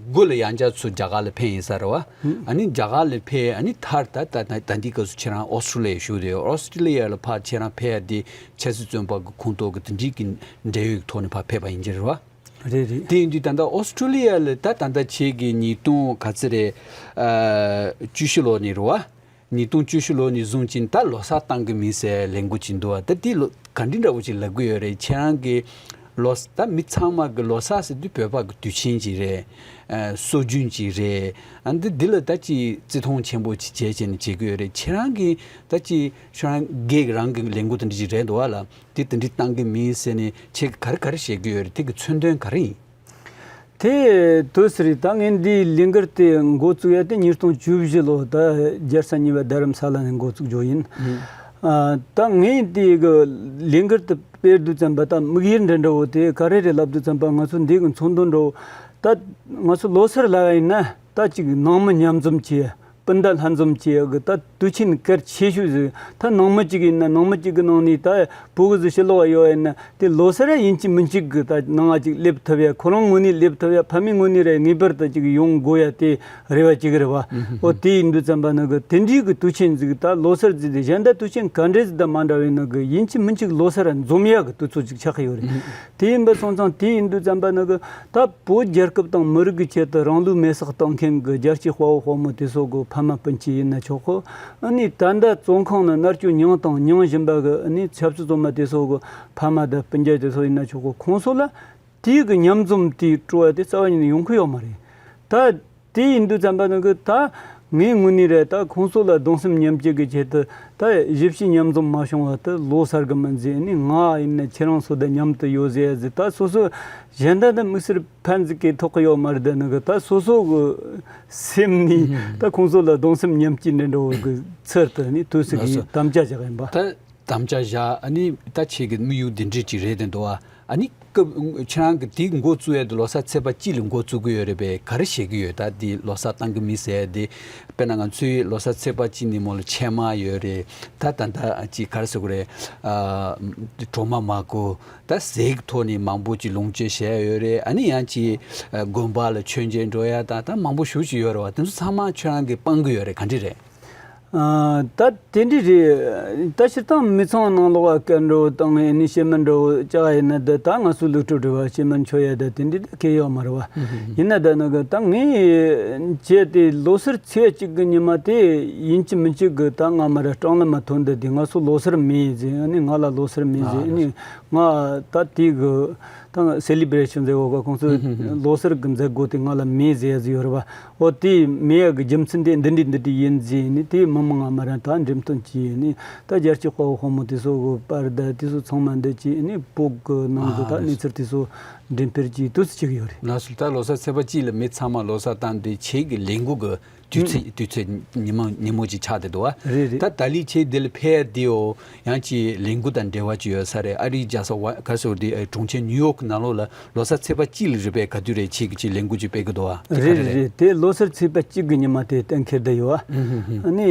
དགུ་ལ་ཡང་བསྐྱར་ཚུར་རྒྱ་གར་ལ་ཕེབས་ཡིན་ས་རེད་བ། ཨ་ནི་རྒྱ་གར་ལ་ཕེབས། ཨ་ནི་མཐར་ད་ད་ད་འདི་སྐབས་སུ་ཁྱེད་རང་ཨོ་སི་ཀྲི་ལི་ཡ་བཞུགས་བསྡད་ཡོད། ཨོ་སི་ཀྲི་ལི་ཡ་ལ་ཕར་ཁྱེད་རང་ཕེབས་ཡ་དེ་ཆབ་སྲིད་བཙོན་པ་གི་ཁོངས་གཏོགས་ཀྱི་དེ་འདྲའི་གི་འབྲེལ་ཡོད་ཐོག་ནས་ཕར་ཕེབས་པ་ཡིན་གྱི་རེད་བ། རེད་རེད། དེ་ཡིན་དུས་ད་ལྟ་ཨོ་སི་ཀྲི་ལི་ཡ་ལ་ད་ད་ལྟ་ཁྱེད་ཀྱི་ཉིས་སྟོང་ག་ཚོད་རེད། ཨ་བཅུ་བཞི་ལོ་ནས་རེད་བ། ཉིས་སྟོང་བཅུ་བཞི་ལོ་ནས་བཟུང་ཅིང་ད་ལོ་གསར་བཏང་གི་མིན་ཟེར་ལས་འགུལ་ཅིག་འདུག་བ། ད་དེ་ལོ་ག་འདྲི་འདྲ་བོ་ཅིག་ལབ་གི་ཡོད་རེད། ཁྱེད་རང་གི་ལོ་ད་མི་ཚང་མ་གི་ལོ་གསར་ཟེར་དུས་བོད་པ་གི་དུས་ཆེན་ཅིག་རེད། ཨ་སྲོལ་རྒྱུན་ཅིག་རེད། ཨ་འདི་འདི་ལ་ད་ཅིག་བརྩི་མཐོང་ཆེན་པོ་ཅིག་བྱས་བྱས་ནས་བྱེད་གི་ཡོད་རེད། ཁྱེད་རང་གི་ད་ཅིག་ཁྱེད་རང་སྒེར་རང་གི་ལས་འགུལ་དེ་འདྲ་ཅིག་རེད་འདུག་བ་ལ། དེ་དེ་འདྲི་བཏང་གི་མིན་ཟེར་ནས་ཁྱེད་ཀྱིས་ག་རེ་ག་རེ་བཤད་ཀྱི་ཡོད་རེད། དེ་གི་མཚོན་དོན་ག་རེ་ཡིན། དེ་དུས་སུ་རེད། ད་ངས་འདིའི་ལས་འགུལ་དེ་འགོ་བཙུགས་ཡ་དེ་ཉིས་སྟོང་བཅུ་བཞི་ལོ་ད་རྒྱལ་ས་གཉིས་པ་རྡ་རམ་ས་ལ་ནས་འགོ་བཙུགས་རྒྱུ་ཡིན། ཨ་ད་ངས་དེ་གི་ལས་འགུལ་དེ་སྤེལ་དུས་ཙམ་པ་ད་དམིགས་ཡུལ་འདྲ་འདྲ་བོ་དེ་ག་རེ་རེད་ལབ་དུས་ཙམ་པ་ང་ཚོ་འདི་གི་མཚོན་དོན་འདྲ་བོ་ད་ང་ཚོ་ལོ་སར་ལ་ཡིན་ན་ད་ཅིག་ནང་མི་མཉམ་འཛོམས་བྱས། སྤུན་ཟླ་ལྷན་འཛོམས་བྱེད་ཡག་གི་ད་དུས་ཆེན་གལ་ཆེ་ཤོས་ཟིག་ད་ནང་མི་གཅིག་ཡིན་ན་ནང་མི་གཅིག་གི་ནང་ནས་ད་ཕྲུ་གུ་ཟིག་ཕྱི་ལོགས་ཡོད་ཡིན་ན་དེ་ལོ་སར་ཡིན་གཅིག་མིན་གཅིག་གི་ད་ནང་ང་ཅིག་སླེབས་ཐུབ་ཡ། ཁོ་རང་ངོས་ནས་སླེབས་ཐུབ་ཡ། ཕ་མའི་ངོས་ནས་རེད། ངེས་པར་དུ་ཅིག་ཡོང་དགོས་ཡ་དེ་རེ་བ་ཅིག་རེད་བ། ཨོ་དེ་ཡིན་དུས་ཙམ་པ་ནི་གི་དེ་འདྲའི་གི་དུས་ཆེན་ཟིག་ད་ལོ་སར་ཟིག་དེ་གཞན་ད་དུས་ཆེན་ག་འདྲས་ཟིག་ད་མ་འདྲ་བའི་ནི་གི་ཡིན་གཅིག་མིན་གཅིག་ལོ་སར་འཛོམས་ཡ་གི་དུས་ཚོད་ཅིག་ཆགས་ཀྱི་ཡོད་རེད། དེ་ཡིན་པ་སོང་ཙང་དེ་ཡིན་དུས་ཙམ་པ་ནི་གི་ད་བོད་རྒྱལ་ཁབ་དང་མི་རིགས་ཀྱི་ཆེད་དུ་རང་ལུས་མེར་སྲེག་གཏོང་མཁན་གྱི་རྒྱལ་གཅེས་དཔའ་བོ་དཔའ་མོ་དེ་ཚོ་གི་ཕ་མ་སྤུན་མཆེད་ཡིན་ན་ཆོག་གོ། ཨ་ནི་ད་ལྟ་བཙོན་ཁང་ནང་མནར་གཅོད་མྱངས་དང་མྱང་བཞིན་པ་གི་ཨ་ནི་ཆབ་སྲིད་བཙོན་པ་དེ་ཚོ་གི་ཕ་མ་དང་སྤུན་ཀྱག་དེ་ཚོ་ཡིན་ན་ཆོག་གོ། ཁོང་ཚོ་ལ་དེའི་གི་མཉམ་འཛོམས་དེའི་སྤྲོ་བ་དེ་རྩ་བ་ཉིད་ནས་ཡོང་གི་ཡོད་མ་རེད། ད་དེ་ཡིན་དུས་ཙམ་པ་ནི་གི་ད་ངའི་ངོས་ནས་རེད། ད་ཁོང་ཚོ་ལ་གདུང་སེམས་མཉམ་སྐྱེད་ཀྱི་ཆེད་དུ་ད་གཞིས་བྱེས་མཉམ་འཛོམས་མ་བྱུང་བར་དུ་ལོ་སར་གི་མིན་ཟེར། ཨ་ནི་ང་ཡིན་ན་ཁྱེད་རང་ཚོ་དང་མཉམ་དུ་ཡོད་ཟེར་ཟེར། ད་སོ་སོ་གཞན་དག་དང་དམིགས་བསལ་ཕན་ཟིག་གི་ཐོགས་ཀྱི་ཡོད་མ་རེད། ད་ནི་གི་ད་སོ་སོ་གི་སེམས་ནས་ད་ཁོང་ཚོ་ལ་གདུང་སེམས་མཉམ་སྐྱེད་འདྲ་འདྲ་བོ་གི་ཚུལ་དུ་ནི་དུས་སུ་གི་དམ་བཅའ་བཞག་ཡིན་པ། ད་དམ་བཅའ་བཞག་ཨ་ནི་ད་ཁྱེད་ཀྱི་དམིགས་ཡུལ་འདི་འདྲ་ཅིག་རེད་དེ་འདུག་ཨ། ཨ་ནི་སྐབས་ཁྱེད་རང་གི་དེ་འགོ་བཙུགས་ཡས་དེ་ལོ་གསར་ཚེས་པ་གཅིག་ལ་འགོ་བཙུགས་ཀྱི་ཡོད་རེད་པས། ག་རེ་བྱེད་ཀྱི་ཡོད། ད་དེ་ལོ་གསར་བཏང་གི་མིན་ཟེར་ཡས་དེ། དཔེར་ན་ང་ཚོའི་ལོ་གསར་ཚེས་པ་གཅིག་ནས་མོ་ལ་ཕྱེ་མར་ཡོད་རེད། ད་ད་ད་ཅིག་ག་རེ་ཟེར་དགོས་རེད། ཨ་གྲོ་མ་མར་ཁུ་ད་ཟས་ཀྱི་ཐོག་ནས་མང་པོ་ཅིག་ལོངས་སྤྱོད་བྱས་ཡོད་རེད། ཨ་ནི་ཡང་ཅིག་དགོན་པ་ལ་མཆོད་མཇལ་འགྲོ་ཡ་ད་ད་མང་པོ་ཞེ་པོ་ཅིག་ཡོད་རེད་བ། དེ་ཚོ་ཚང་མ་ཁྱེད་རང་གིས་སྤང་གི་ཡོད་རེད། ག་འདྲ་རེད། ཨ་ད་དེ་འདྲ་རེད། ད་སྤྱིར་བཏང་མི་ཚང་ནང་ལོགས་ཀ་སྐད་འགྲོ་དང་ཨེ་ནི་བཤད་མི་འགྲོ་ཅག་ཡིན་ན་ད་ད་ང་ཚོའི་ལུགས་སྲོལ་འགྲོ་བ་བཤད་མི་འཆོར་ཡ་ད་དེ་འདྲ་ད་གལ་ཡོད་མ་རེད་བ། ཡིན་ན་ད་ནི་གི་ད་ངས་བྱས་ཏེ་ལོ་སར་ཚེས་གཅིག་གི་ཉི་མ་དེ་ཡིན་གཅིག་མིན་གཅིག་གི་ད་ང་མ་ར་སྲང་ལམ་མ་ཐོན་འདི་དེ་ང་ཚོ་ལོ་སར་མེད་ཟེར། ཨ་ནི་ང་ལ་ལོ་སར་མེད་ཟེར། ཨ་ནི་ང་ད་དེ་གི་ད་སེ་ལི་བྷི་རེ་ཤན་ཟེར་བ་ག་ཁོང་ཚོས་ལོ་སར་གི་མཛད་སྒོ་དེ་ང་ལ་མེད་ཟེར་ཡ་ཟིག་ཡོད་རེད་བ། འོ་དེ་མེད་ཡ་གི་རྒྱུ་མཚན་དེ་འདི་འདྲ་འདི་འདྲ་ཡིན་ཟེར་ནས་དེ་མི་མང་ང་མ་ར་ད་འགྲེམས་སྟོན་བྱས་ནས་ད་རྒྱལ་གཅེས་དཔའ་བོ་དཔའ་མོ་དེ་ཚོ་གི་པར་ད་དེ་ཚོ་ཚང་མ་འདི་བྱས་ནས་བོད་གི་ནང་གི་ད་གནས་ཚུལ་དེ་ཚོ་འགྲེམས་སྤེལ་བྱས་དུས་སུ་བྱེད་གི་ཡོད་རེད། ལགས་སོ། ད་ལོ་གསར་ཚེས་པ་གཅིག་ལ་མི་ཚང་མ་ལོ་གསར་བཏང་དེ་ཁྱེད་ཀྱི་ལས་འགུལ་གི་དུས་ཚོད་དུས་ཚོད་ཉིན་མོ་ཉིན་མོ་ཅིག་ཆགས་བསྡད་འདུག་བ། རེད་རེད། ད་ད་ལི་ཁྱེད་འདི་ལ་ཕེབས་དེའོ་ཡང་ཅིག་ལས་འགུལ་དང་འབྲེལ་བ་ཅིག་ཡོད་ས་རེད། ཨ་རིའི་རྒྱལ་ས་ཝ་ག་སོ་དེ་གྲོང་ཁྱེར་ཉིའུ་ཡོག་གི་ནང་ལོགས་ལ་ལོ་གསར་ཚེས་པ་གཅིག་ལ་རེད་པས། ག་དུས་རེད་ཁྱེད་ཀྱི་ཅིག་ལས་འགུལ་ཅིག་སྤེལ་གི་འདུག་བ། དེ་རེད་ག་རེ་རེད་རེད། དེ་ལོ་གསར་ཚེས་པ་གཅིག་གི་ཉི་མ་དེ་གཏན་འཁེལ་བསྡད་ཡོད་བ། ཨ་ནི་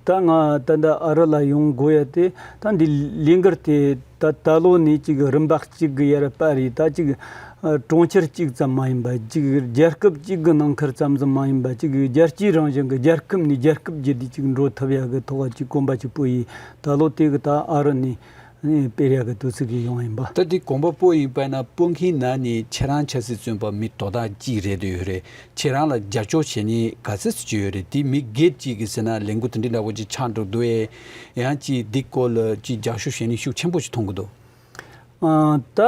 ད་ང་ད་ལྟ་ཨ་རི་ལ་ཡོང་དགོས་ཡ་དེ་ད་འདི་ལས་འགུལ་དེ། ད་ད་ལོ་ནས་ཅིག་རིམ་པ་གཅིག་གི་ཡར་སྤར་རེད། ད་ཅིག་གྲོང་ཁྱེར་གཅིག་ཙམ་མ་ཡིན་པ། ཅིག་རྒྱལ་ཁབ་གཅིག་གི་ནང་ཁུལ་ཙམ་ཙམ་མ་ཡིན་པ། ཅིག་རྒྱལ་སྤྱིའི་རང་བཞིན་གྱི་རྒྱལ་ཁབ་ནས་རྒྱལ་ཁབ་བརྒྱུད་དེ་ཅིག་འགྲོ་ཐུབ་ཡག་གི་ཐོག་ཅིག་གོམ་པ་ཅིག་སྤོས་ཡིན། ད་ལོ་དེ་གི་ད་ཨ་རི་ནས་སྤེལ་ཡག་གི་དུས་ཚིགས་ཡོང་ཡིན་པ། ད་དེ་གོམ་པ་སྤོ་ཡིན་པ་ན་སྤོ་མཁན་ནང་ནས་ཁྱེད་རང་ཆབ་སྲིད་བཙོན་པ་མི་དོ་བདག་གཅིག་རེད་འདོད་ཡོད་རེད། ཁྱེད་རང་ལ་རྒྱབ་སྐྱོར་བྱེད་མཁན་ག་ཚོད་ཅིག་ཡོད་རེད། དེ་མི་སྒེར་གཅིག་གིས་ཟེར་ན་ལས་འགུལ་དེ་འདྲའི་འདྲ་བོ་ཅིག་ཆགས་འགྲོ་འདུག་ཨེ། ཡང་ཅིག་འདི་སྐོར་ལ་ཅིག་རྒྱབ་སྐྱོར་བྱེད་མཁན་ཤུགས་ཆེན་པོ་ཅིག་མཐོང་གི་འདུག་ཨ། ད་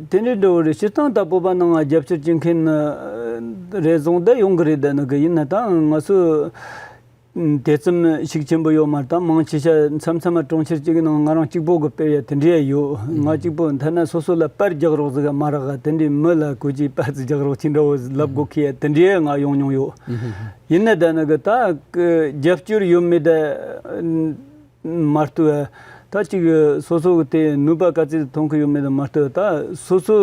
དེ་འདྲའི་འདྲ་བོ་རེད། སྤྱིར་བཏང་ད་བོད་པ་ནང་ང་རྒྱབ་སྐྱོར་བྱེད་མཁན་རེ་ཟུང་ད་ཡོང་གི་རེད། ད་ནི་གི་ཡིན་ན་ད་ང་ཚོ་དེ་ཙམ་ཤུགས་ཆེན་པོ་ཡོད་མ་རེད། ད་མང་ཆེ་ཤ་མཚམས་མཚམས་མ་གྲོང་ཁྱེར་གཅིག་གི་ནང་ང་རང་གཅིག་པོ་གི་སྤེལ་ཡ་དེ་འདྲའི་ཡོད། ང་གཅིག་པོ་མཐའ་ན་སོ་སོ་ལ་པར་རྒྱག་རོགས་ཟིག་མ་རག་ག། དེ་འདྲའི་མི་ལ་གོ་ཅི་པར་ཟིག་རྒྱག་རོགས་ཅི་འདྲ་བོ་ལབ་དགོས་ཁེ་དེ་འདྲའི་ང་ཡོང་མྱོང་ཡོད། ཡིན་ན་ད་ནི་གི་ད་རྒྱབ་སྐྱོར་ཡོད་མེད་ད་མ་ལྟོས། ད་ཅིག་སོ་སོ་གི་དེ་ནུས་པ་ག་ཚོད་ཐོན་གི་ཡོད་མེད་ད་མ་ལྟོས། ད་སོ་སོ་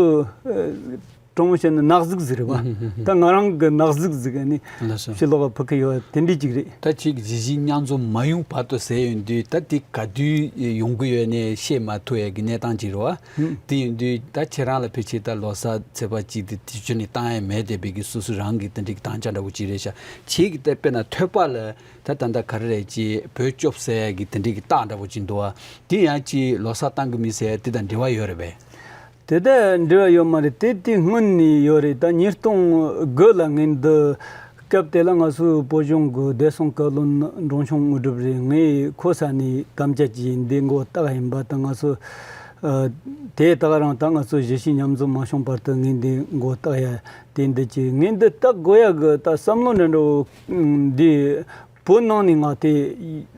དྲང་མོ་བཤད་ན་ནག་གཟུགས་ཟིག་རེད་བ། ད་ང་རང་གི་ནག་གཟུགས་ཟིག་ནི་ལགས་སོ། ཕྱི་ལོགས་ཕུད་གི་ཡོད་དེ་འདྲའི་ཅིག་རེད། ད་ཅིག་གཞིས་བྱེས་མཉམ་འཛོམས་མ་ཡོང་བར་དུ་ཟེར་ཡོང་དུས་ད་དེ་ག་དུས་ཡོང་གི་ཡོད་ནས་བཤད་མ་ཐུབ་ཡ་གི་གནས་སྟངས་ཅིག་རེད་བ། དེ་ཡིན་དུས་ད་ཁྱེད་རང་ལ་ཕལ་ཆེར་ད་ལོ་གསར་ཚེས་པ་གཅིག་དེ་དུས་ཆུ་ནས་བཏང་ཡ་མེད་བསྡད་པའི་གི་སོ་སོ་རང་གི་དེ་འདྲའི་གི་བཏང་ཆ་འདྲ་བོ་ཅིག་རེད་ཤག་ཁྱེད་ཀྱི་ད་དཔེར་ན་ཐོད་པ་ལ་ད་ད་ལྟ་ག་རེ་རེད་ཅེས་བོད་སྐྱོབ་ཟེར་ཡ་གི་དེ་འདྲའི་གི་རྟགས་འདྲ་བོ་ཅིག་འདུག་བ། དེ་ཡང་ཅིག་ལོ་གསར་བཏང་གི་མིན་ཟེར་ཡ་དེ་དང་འབྲེལ་བ་ཡོད་རེད་པས། དེ་དང་འབྲེལ་བ་ཡོད་མ་རེད། དེ་དེ་སྔོན་ནས་ཡོད་རེད། ད་ཉིས་སྟོང་དགུ་ལ་ངས་འདི་སྐབས་དེ་ལ་ང་ཚོའི་བོད་གཞུང་གི་བདེ་སྲུང་བཀའ་བློན་འབྲོང་ཆུང་དངོས་གྲུབ་རེད། ངས་ཁོ་ས་ནས་དམ་བཅའ་བྱས་འདི་མགོ་བཏགས་ཡིན་པ་དང་། ང་ཚོ་ཨ་དེ་དག་རང་ད་ང་ཚོ་གཞིས་བྱེས་མཉམ་འཛོམས་མ་བྱུང་བར་དུ་ངས་འདི་མགོ་བཏགས་ཡ་དེ་འདི་བྱས། ངས་འདི་བཏགས་དགོས་ཡ་གི་ད་བསམ་བློ་འདྲ་འདྲ་བོ་འདི་བོད་ནང་ནས་ང་དེ་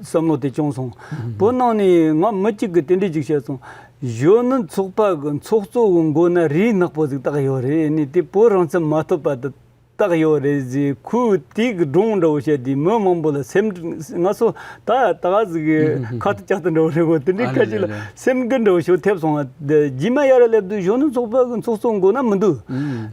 བསམ་བློ་དེ་བྱུང་སོང་། བོད་ནང་ནས་ང་མི་གཅིག་གིས་དེ་འདྲས་ཅིག་བཤད་སོང་། གཞོན་ནུ་ཚོགས་པ་གི་ཚོགས་གཙོ་གི་མགོ་ན་རས་ནག་པོ་ཟིག་བཏགས་ཡོད་རེད། ནི་དེ་བོད་རང་བཙན་མ་ཐོབ་པ་དེ་བཏགས་ཡོད་རེད་ཟེར། ཁོས་དེ་གི་སྒྲུང་འདྲ་བོ་བཤད་དུས་མི་མང་པོ་ལ་སེམས། ང་ཚོ་ད་ད་ག་ཟིག་གི་ཁ་ཏུ་ལྕག་ཏུ་འདྲ་བོ་རེད་གོ། དེ་འདྲའི་ཁ་ཅིག་ལ་སེམས་འགུལ་འདྲ་བོ་ཞིག་ཐེབས་སོང་བ། རྗེས་མ་ཡར་སླེབས་དུས་གཞོན་ནུ་ཚོགས་པ་གི་ཚོགས་གཙོ་མགོ་ན་མི་འདུག་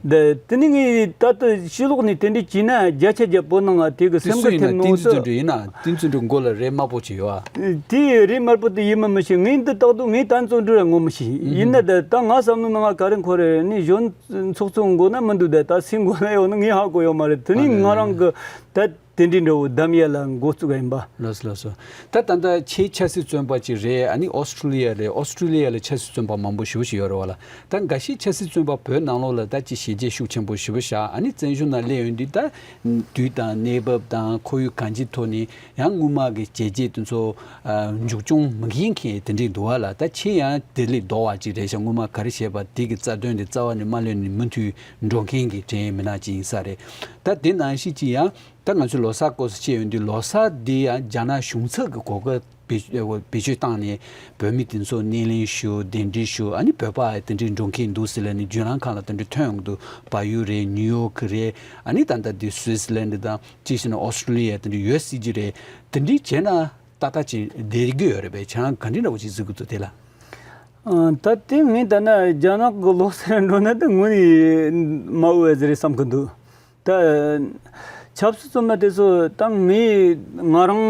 ད་དེ་ནི་ངས་ད་ལྟ་ཕྱི་ལོགས་ནས་དེ་འདྲའི་བྱས་ན་བརྒྱ་ཆ་བརྒྱ་བོད་ནང་ང་དེ་གི་དེ་སེམས་སུ་ཁུར་ཡིན་ན་ཐེབས་ནོ་བསྟན་འཛིན་ཟེར། བརྩོན་འགྲུས་ཡིན་ན་བསྟན་འཛིན་བརྩོན་འགྲུས་མགོ་ལ་རས་དམར་པོ་ཅིག་ཡོད་ཨ། དེ་རས་དམར་པོ་དེ་ཡིན་མིན་མི་ཤེས། ངས་འདི་ལྟ་དུས་ངས་བསྟན་འཛིན་བརྩོན་འགྲུས་ངོ་མི་ཤེས། ཡིན་ན་ད་ད་ང་བསམ་བློ་ནང་ང་ག་རེ་འཁོར་རེ་ནི་གཞོན་ཚོགས་གཙོ་མགོ་ན་མི་འདུག་ད་ད་སེམས་མགོ་ན་ཡོད་ན་ངས་ཧ་གོ་ཡོད་མ་རེད། དེ་ནི་ང་རང་གི་ད་དེ་འདྲའི་འདྲ་བོ་གདམ་ཡ་ལ་འགོ་བཙུགས་ཡིན་པ། ལགས་སོ་ལགས་སོ། ད་ད་ལྟ་ཁྱེད་ཆབ་སྲིད་བཙོན་པ་ཅིག་རེད། ཨ་ནི་ཨོ་སི་ཀྲུ་ལི་ཡ་རེད། ཨོ་སི་ཀྲུ་ལི་ཡ་ལ་ཆབ་སྲིད་བཙོན་པ་མང་པོ་ཞེ་པོ་ཞིག་ཡོད་རེད་བ་ལ། ད་འགའ་ཤས་ཆབ་སྲིད་བཙོན་པ་བོད་ནང་ལོགས་ལ་ད་ཅིག་ཞི་རྒྱས་ཤུགས་ཆེན་པོ་ཞེ་པོ་བཞག་ཨ་ནི་བཙན་བྱོལ་ནང་སླེབས་ཡོང་དུས་ད་དུས་དང་གནས་བབ་དང་ཁོར་ཡུག་གང་ཅིའི་ཐོག་ནས་ཡང་སྔོན་མ་གི་བྱས་རྗེས་དེ་ཚོ་མཇུག་སྐྱོང་མི་འགེང་མཁན་དེ་འདྲས་འདུག་བ་ལ། ད་ཁྱེད་ཡང་དེ་ལས་ལྡོག་པ་ཅིག་རེད་ཤག་སྔོན་མ་ག་རེ་བྱས་པ་དེ་གི་རྩ་དོན་དེ་རྩ་བ་ནས་མ་ལོན་ནས་མུ་མཐུད་འགྲོ་མཁན་གྱི་དྲན་མི་སྣ་ཅིག་ཡིན་ས་རེད། ད་དེ་ནང་བཞིན་ཅིག་ཡང་། ད་ང་ཚོས་ལོ་གསར་སྐོར་སུ་བཤད་ཡོང་དུས་ལོ་གསར་འདི་ཡང་རྒྱ་ནག་གཞུང་ཚབ་ཀྱི་གོ་སྐབས་བེད་བེད་སྤྱོད་བཏང་ནས་བོད་མི་དེ་ཚོ་སྣེ་ལེན་ཞུ། གདན་འདྲེན་ཞུ། ཨ་ནི་བོད་པ་དེ་འདྲའི་འགྲོ་མཁན་འདུག་ཟེར་ལབ་ནས་བརྒྱུད་ལམ་ཁག་ལ་དེ་འདྲའི་ཐོན་ཡོང་གི་འདུག་བལ་ཡུལ་རེད། ནིའུ་ཡོག་གི་རེད། ཨ་ནི་ད་ལྟ་འདི་སུའི་སི་ལན་དང་ཅིག་བྱས་ན་ཨོ་སི་ཀྲུ་ལི་ཡ་དེ་འདྲ་ཡོད་སྲིད་ཀྱི་རེད། དེ་འདྲའི་བྱས་ན་ཏག་ཏག་ཅིག་བསྡད་ཀྱི་ཡོད་རེད་པས། ཁྱེད་རང་ག་འདྲའི་འདྲ་བོ་ཅིག་གཟིགས་ཀྱི་འདུག་དེ་ལ། ཨ། ད་དེ་ངས་ལྟ་ན་རྒྱ་ནག་གི་ལོ་སར་འགྲོ་ན་ད་དངོས་ནས་མ་འོས་པ་ཟིག་རེད་བསམ་གྱི་འདུག་ད་ཆབ་སྲིད་བཙོན་པ་དེ་ཚོ་ད་ངས་ང་རང་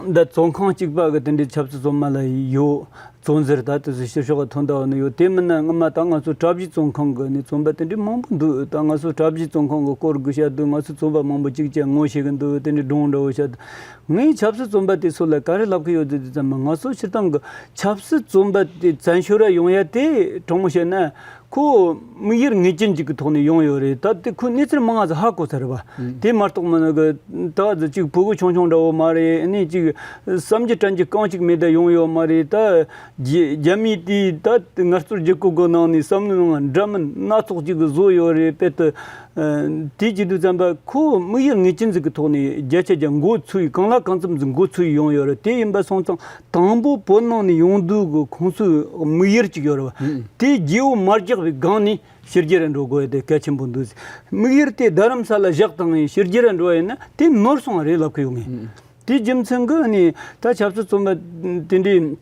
ད་བཙོན་ཁང་གཅིག་པ་གི་དེ་འདྲའི་ཆབ་སྲིད་བཙོན་པ་ལ་ཡོད། བཙོན་ཟུར་ད་དེ་ཚོ་ཕྱི་ཕྱོགས་ཐོན་ད་བ་ནི་ཡོད། དེ་མིན་ན་སྔོན་མ་ད་ང་ཚོ་གྲྭ་བཞི་བཙོན་ཁང་གི་ནས་བཙོན་པ་དེ་འདྲའི་མང་པོ་འདུག་ད་ང་ཚོ་གྲྭ་བཞི་བཙོན་ཁང་གི་སྐོར་གི་བཤད་དུས་ང་ཚོ་བཙོན་པ་མང་པོ་གཅིག་ཀྱང་ངོ་ཤེས་གི་འདུག་དེ་འདྲའི་སྒྲུང་འདྲ་བོ་བཤད་དུས། ངས་ཆབ་སྲིད་བཙོན་པ་དེ་ཚོ་ལ་ག་རེ་ལབ་གི་ཡོད་དེ་དེ་ཙམ་མ། ང་ཚོ་སྤྱིར་བཏང་གི་ཆབ་སྲིད་བཙོན་པ་དེ་བཙན་བྱོལ་ར་ཡོང་ཡ་དེ་དྲང་མོ་བཤད་ན་ཁོ་དམིགས་ཡུལ་ངེས་ཅན་ཅིག་གི་ཐོག་ནས་ཡོང་ཡོད་རེད། ད་དེ་ཁོ་གནས་ཚུལ་མང་ང་ཟིག་ཧ་གོ་ཚར་རེད་བ། དེ་མ་གཏོགས་མིན་ནི་གི་ད་ག་ཟིག་ཅིག་ཕྲུ་གུ་ཆུང་ཆུང་འདྲ་བོ་མ་རེད། ཨ་ནི་ཅིག་བསམ་རྒྱུ་དྲན་རྒྱུ་གང་ཅིག་མེད་ད་ཡོང་ཡོད་མ་རེད། ད་རྒྱ་རྒྱ་མིས་དེ་ད་ངལ་རྩོལ་རྒྱལ་ཁབ་གི་ནང་ནས་བསམ་བློའི་ནང་འདྲ་མིན་སྣ་ཚོགས་ཅིག་གི་བཟོ་ཡོད་རེད། དཔེ་དེ། ཨ། དེ་བྱེད་དུས་ཙམ་པ་ཁོ་དམིགས་ཡུལ་ངེས་ཅན་ཟིག་གི་ཐོག་ནས་བརྒྱ་ཆ་བརྒྱ་འགོ་ཚུགས་ཡི་གང་ལ་གང་འཚམ་ཟིག་འགོ་ཚུགས་ཡི་ཡོང་ཡོད་རེད། དེ་ཡིན་པ་སོང་ཙང་དང་པོ་བོད་ནང་ནས་ཡོང་དུས་གི་ཁོང་ཚོའི་དམིགས་ཡུལ་གཅིག་ཡོད་རེད་བ། ཨུ། དེ་རྒྱལ་པོ་མ་རྒྱག་པའི་སྒང་ནས་ཕྱི་རྒྱལ་ར་འགྲོ་དགོས་ཡ་དེ་གལ་ཆེན་པོ་འདུག་དམིགས་ཡུལ་དེ་རྡ་རམ་ས་ལ་བཞག་བཏང་ཡིན་ཕྱི་རྒྱལ་ར་འགྲོ་བ་ཡིན་ན་དེ་ནོར་སོང་བ་རེད་ལབ་གི་ཡོད་ངེས། ཨུ། དེའི་རྒྱུ་མཚན་གི་ནས་ད་ཆབ་སྲིད་བཙོན་པ་དེ་འདྲའི།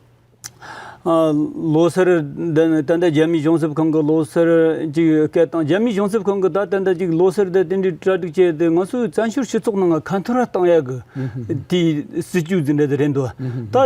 ཨ། ལོ་སར་འདི་ནི་ད་ལྟ་རྒྱ་མིའི་གཞུང་ཚབ་ཁང་གི་ལོ་སར་ཅིག་སྐད་བཏང་། རྒྱ་མིའི་གཞུང་ཚབ་ཁང་གི་ད་ད་ལྟ་ཅིག་ལོ་སར་འདི་དེ་འདྲའི་གྲ་སྒྲིག་བྱས་ཏེ། ང་ཚོའི་བཙན་བྱོལ་སྤྱི་ཚོགས་ནང་ཁ་འཐོར་བཏང་ཡག་གི་དེའི་སྲིད་ཇུས་འཛིན་འདྲ་དེ་རེད་འདུག་ད་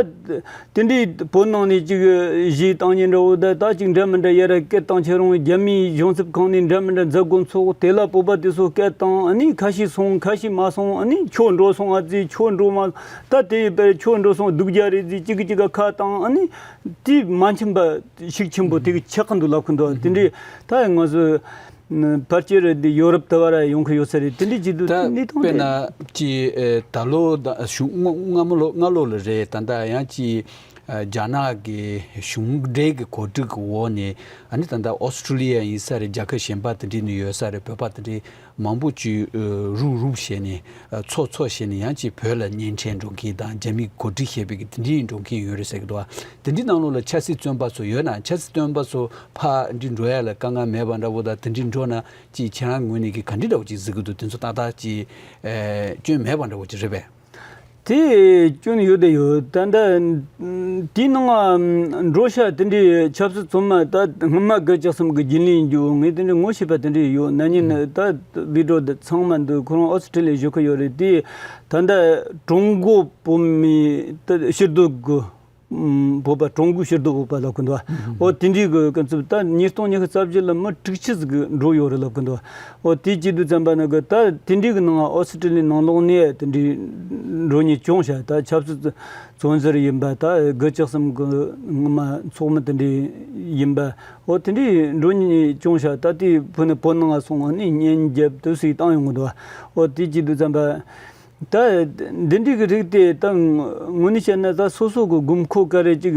དེ་འདྲའི་བོད་ནང་ནས་ཅིག་གཞས་བཏང་ཉན་འདྲ་བོ་ད་ད་ཅིག་འདྲ་མི་འདྲ་ཡ་ར་སྐད་བཏང་ཁྱེར་རུང་། རྒྱ་མིའི་གཞུང་ཚབ་ཁང་ནས་འདྲ་མི་འདྲ་མཛད་སྒོ་ཚོགས། དེ་ལ་བོད་པ་དེ་ཚོ་སྐད་བཏང་། ཨ་ནི་ཁ་ཤས་སོང་། ཁ་ཤས་མ་སོང་། ཨ་ནི་ཁྱོད་འགྲོ་སོང་ཨ་ཙི། ཁྱོད་འགྲོ་མ། ད་དེ་ཡི་བར་ཁྱོད་འགྲོ་སོང་སྡུག་རྒྱ་རེད་ཟེར། གཅིག་གིས་གཅིག་ག་ཁ་བཏང་། ཨ་ནི་དེ་མ་མཁྱེན་པ་ཤུགས་ཆེན་པོ་དེ་གི་ཆགས་ཀྱི་འདུག་ལབ་ཀྱི་འདུག་དེ་འདྲའི་ད་ང་ཚོ་ཕལ་ཆེར་འདི་ཡོ་རོབ་དུ་བ་ར་ཡོང་གི་ཡོད་ས་རེད། དེ་འདྲའི་བྱེད་དུས་ད་གནས་སྟངས་དཔེར་དེ། ན་ཅི་ཨེ་ད་ལོ་ད་གཞུང་སྔ་སྔ་མོ་ལོ་སྔ་ལོ་ལ་རེད། ད་ལྟ་ཡང་ཅི་ཨེ་རྒྱ་ནག་གི་གཞུང་འབྲེལ་གྱི་གོ་སྒྲིག་གི་འོག་ནས། ཨ་ནི་ད་ལྟ་ཨོ་སི་ཀྲི་ལི་ཡ་ཡིན་ས་རེད། རྒྱལ་ཁབ་གཞན་པ་དེ་འདྲའི་ནས་ཡོད་ས་རེད། བོད་པ་དེ་འདྲའི་མང་པོ་ཅིག་ཨ་རུབ་རུབ་བྱས་ནས། ཨ་ཚོགས་ཚོགས་བྱས་ནས་ཡང་ཅིག་བོད་ལ་གཉེན་འཕྲད་འགྲོ་མཁན་དང་། རྒྱ་མིས་གོ་སྒྲིག་བྱས་པའི་གི་དེ་འདྲའི་འགྲོ་མཁན་ཡོད་རེད་ཟེར་གི་འདུག་དེ་འདྲའི་ནང་ལོགས་ལ་ཆབ་སྲིད་བཙོན་པ་ཚོ་ཡོད་ན། ཆབ་སྲིད་བཙོན་པ་ཚོ་ཕར་འདི་འགྲོ་ཡ་ལ་དཀའ་ངལ་མེད་པ་འདྲ་བོ་དང་། དེ་འདྲའི་འགྲོ་ན་ཅིག་ཁྱེད་རང་ངོས་ནས་གི་ག་འདྲ་འདྲ་བོ་ཅིག་གཟིགས་གི་འདུག་དེ་ཚོ་ཏག་ཏག་ཅིག་ཨེ་སྐྱོན་མེད་པ་འདྲ་བོ་ཅིག་རེད་པས། དེ་སྐྱོན་ཡོད་དེ་ཡོད། ད་ལྟ་དེའི་ནང་ང་འགྲོ་ཤ་དེ་འདྲའི་ཆབ་སྲིད་བཙོན་མ་ད་སྔོན་མ་དགུ་བཅུ་གསུམ་གི་རྒྱུན་ལས་ཡིན་རྒྱུ། ངས་དེ་འདྲའི་ངོ་ཤེས་པ་དེ་འདྲའི་ཡོད། ན་ནིང་ནི་ད་བི་ཌི་ཡོ་དེ་ཚང་མ་འདུག་ཁོ་རང་ཨོ་སི་ཀྲི་ལི་ཡ་བཞུགས་ཀྱི་ཡོད་རེད། དེ་ད་ལྟ་ཀྲུང་གོ་བོད་མི་ད་ཕྱིར་སྡོད་གི་ཨུམ། བོད་པ་ཀྲུང་གོའི་ཕྱིར་སྡོད་བོད་པ་ལབ་ཀྱི་འདུག་འོ་དེ་འདྲའི་གི་སྐབས་སུ་ད་ཉིས་སྟོང་ཉི་ཤུ་རྩ་བཞི་ལ་མི་དྲུག་ཅུ་ཟིག་གི་འགྲོ་ཡོད་རེད་ལབ་ཀྱི་འདུག་འོ་དེ་བྱེད་དུས་ཙམ་པ་ནི་གི་ད་དེ་འདྲའི་གི་ནང་ཨོ་སི་ཀྲི་ལི་ཡའི་ནང་ལོགས་ནས་དེ་འདྲའི་འགྲོ་མཁན་བྱུང་ཤག་ད་ཆབ་སྲིད་བཙོན་ཟུར་ཡིན་པ། ད་དགུ་བཅུ་གསུམ་གི་སྔོན་མ་ཚོགས་མི་དེ་འདྲའི་ཡིན་པ། འོ་དེ་འདྲའི་འགྲོ་མཁན་བྱུང་ཤག་ད་དེ་བོད་ནས་བོད་ནང་ང་སོང་། ཨ་ནི་གཉེན་རྒྱབ་དུས་སུ་བཏང་ཡོང་གི་འདུག་འོ་དེ་བྱེད་དུས་ཙམ་པ། ད་འདི་འདྲའི་གི་རིགས་དེ་ད་དངོས་གནས་བཤད་ན་ད་སོ་སོ་གི་དགོས་མཁོ་ག་རེ་ཅིག་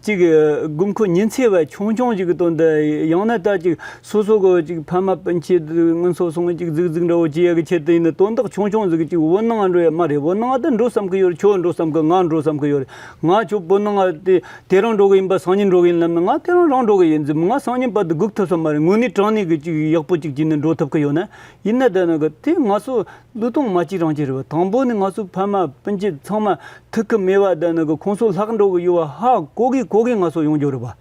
ཅིག་དགོས་མཁོ་ཉིན་མཚན་བ་ཆུང་ཆུང་ཅིག་གི་དོན་དུ། ཡང་ན་ད་ཅིག་སོ་སོ་གི་ཅིག་ཕ་མ་སྤུན་མཆེད་སྔོན་སོ་སོང་ཅིག་ཟིག་ཟིག་འདྲ་བོ་བྱེད་ཡ་གི་ཆེད་དུ་ཡིན་ན། དོན་དག་ཆུང་ཆུང་ཟིག་གི་ཅིག་བོད་ནང་འགྲོ་ཡ་མ་རེད། བོད་ནང་ད་འགྲོ་བསམ་གི་ཡོད་རེད། ཁྱོད་འགྲོ་བསམ་གི། ང་འགྲོ་བསམ་གི་ཡོད་རེད། ང་ཁྱོད་བོད་ནང་དེ་དེ་རིང་འགྲོ་གི་ཡིན་པ་སང་ཉིན་འགྲོ་གི་ཡིན་ལབ་ན། ང་དེ་རིང་རང་འགྲོ་གི་ཡིན་ཟེར། ང་སང་ཉིན་བར་དུ་སྒུག་ཐུབ་ས་མ་རེད། དངོས་གནས་དྲང་གནས་གི་ཅིག་ཡག་པོ་ཅིག་བྱས་ནས་འགྲོ་ཐུབ་གི་ཡོད་ན། ཡིན་ན་ད་ནི་གི་དེ་ང་ཚོ་བློས་གཏོང་མ་བྱེད་རང་བྱེད་རེད་བ། དང་པོ་ནི་ང་ཚོ་ཕ་མ་སྤུན་མཆེད་ཚང་མ་ཐུག་གི་མེད་བ། ད་ནི་གི་ཁོང་ཚོ་ལྷག་འགྲོ་གི་ཡོད་བ་ཧ་གོ་གི་གོ་གི་ང་ཚོ་ཡོང་རྒྱུ་རེད་བ།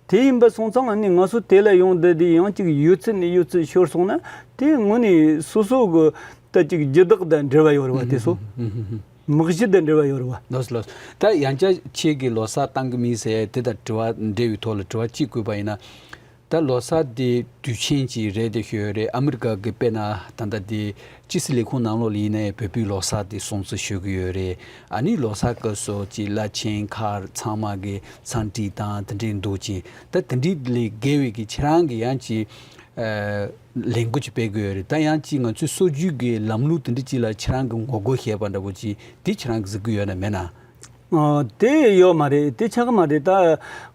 དེ་ཡིན་པ་སོང་ཙང་ཨ་ནི་ང་ཚོ་དེ་ལ་ཡོང་བསྡད་དེ་ཡང་ཅིག་ཡོད་ཚད་ནས་ཡོད་ཚད་ཤོར་སོང་ན། དེ་དངོས་ནས་སོ་སོ་གི་ད་ཅིག་རྒྱུ་དག་དང་འབྲེལ་བ་ཡོད་རེད་བ། དེ་ཚོ་མི་གཞི་དང་འབྲེལ་བ་ཡོད་རེད་བ། ལགས་སོ་ལགས་སོ། ད་ཡང་བསྐྱར་ཁྱེད་ཀྱིས་ལོ་གསར་བཏང་གི་མིན་ཟེར་ཡ་དེ་དང་དྲི་བ་འབྲེལ་བའི་ཐོག་ལ་དྲི་བ་གཅིག་བཀོད་པ་ཡིན་ན། ད་ལོ་གསར་དེ་དུས་ཆེན་ཅིག་རེད་དེ་ཤོད་རེད། ཨ་མི་རི་ཀ་གི་དཔེར་ན་ད་ལྟ་དེ་ཕྱི་སྲིད་ལས་ཁུངས་ནང་ལོགས་ལ་ཡིན་ན་ཡང་བོད་པའི་ལོ་གསར་དེ་སྲུང་བརྩི་ཞུ་གི་ཡོད་རེད། ཨ་ནི་ལོ་གསར་སྐབས་སུ་ཅིག་བླ་ཆེན་མཁར་ཚང་མ་གི་འཚམས་འདྲི་དང་དེ་འདྲའི་འདུག་ཅིང་། ད་དེ་འདྲའི་ལས་བརྒལ་བའི་གི་ཁྱེད་རང་གི་ཡང་ཅིག་ཨ་ལས་འགུལ་ཅིག་སྤེལ་གི་ཡོད་རེད། ད་ཡང་ཅིག་ང་ཚོའི་སྲོལ་རྒྱུན་གི་ལམ་ལུགས་དེ་འདྲ་ཅིག་ལ་ཁྱེད་རང་གི་ངོ་རྒོལ་བྱས་པ་འདྲ་བོ་ཅིག་དེ་ཁྱེད་རང་གི་གཟིགས་གི་ཡོད་ན་མེད་ན། ཨ། དེ་ཡོད་མ་རེད། དེ་ཆགས་མ་རེད། ད་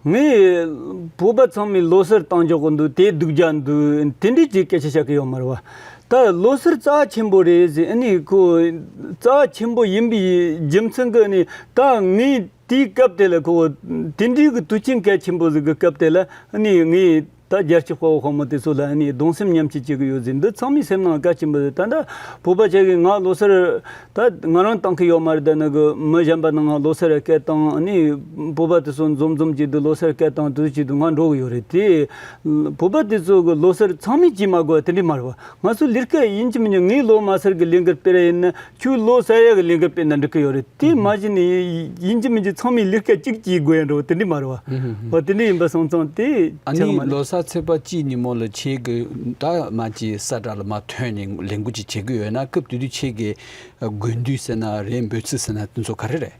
ངས་བོད་པ་ཚང་མས་ལོ་གསར་བཏང་འཇོག་གི་འདུག་དེ་སྡུག་ཅག་འདུག་དེ་འདྲའི་ཅིག་སྐད་ཆ་བཤད་གི་ཡོད་མ་རེད་བ། ད་ལོ་གསར་རྩ་ཆེན་པོ་རེད་ཟེར། ཨ་ནི་ཁོ་རྩ་ཆེན་པོ་ཡིན་པའི་རྒྱུ་མཚན་གི་ཨ་ནི་ད་ངས་དེའི་སྐབས་དེ་ལ་ཁོ་དེ་འདྲའི་གི་དུས་ཆེན་གལ་ཆེན་པོ་ཟིག་གི་སྐབས་དེ་ལ་ཨ་ནི་ངས། ད་རྒྱལ་གཅེས་དཔའ་བོ་དཔའ་མོ་དེ་ཚོ་ལ་ཨ་ནི་གདུང་སེམས་མཉམ་སྐྱེད་བྱེད་ཀྱི་ཡོད་ཟེར། འདི་ཚང་མའི་སེམས་ནང་གལ་ཆེན་པོ་རེད། ད་ལྟ་བོད་པ་ཆ་གིས་ང་ལོ་གསར་ད་ང་རང་བཏང་གི་ཡོད་མ་རེད། ད་ནི་གི་མི་གཞན་པ་ནང་ང་ལོ་གསར་སྐད་བཏང་། ཨ་ནི་བོད་པ་དེ་ཚོ་འཛོམས་འཛོམས་བྱེད་དུས་ལོ་གསར་སྐད་བཏང་དུས་བྱེད་དུས་ང་འགྲོ་གི་ཡོད་རེད། དེ་བོད་པ་དེ་ཚོ་གི་ལོ་གསར་ཚང་མས་བྱེད་མ་དགོས་པ་དེ་འདྲ་མ་རེད་བ། ང་ཚོ་ལས་ཀ་ཡིན་གཅིག་མིན་གཅིག་ངས་ལོ་མ་གསར་གི་ལས་འགུལ་སྤེལ་ར་ཡིན་ན། ཁྱོད་ལོ་གསར་ཡག་གི་ལས་འགུལ་སྤེལ་ན་འགྲིག་གི་ཡོད་རེད། དེ་མ་གཞི་ནས་ཡིན་གཅིག་མིན་གཅིག་ཚང་མས་ལས་ཀ་གཅིག་བྱེད་དགོས་ཡ་འདྲ་བོ་དེ་འདྲ་མ་རེད་བ། འོ་དེ་འདྲ་ཡིན་པ་སོང་ཙང་དེ་ཨ་ཆགས་ནི་མ་རེད། ལོ་གསར་ཚེས་པ་གཅིག་ཉིན་མོ་ལ་ཁྱེད་ཀྱི་ད་མ་གཅིག་ས་བཀྲ་ལ་མ་ཐོན་ནས་ལས་འགུལ་ཅིག་བྱེད་ཀྱི་ཡོད་ན། སྐབས་དེ་དུས་ཁྱེད་ཀྱི་དགོས་འདུན་ཟེར་ན་རེད། འབོད་ཚིག་ཟེར་ན་དེ་ཚོ་ག་རེ་རེད།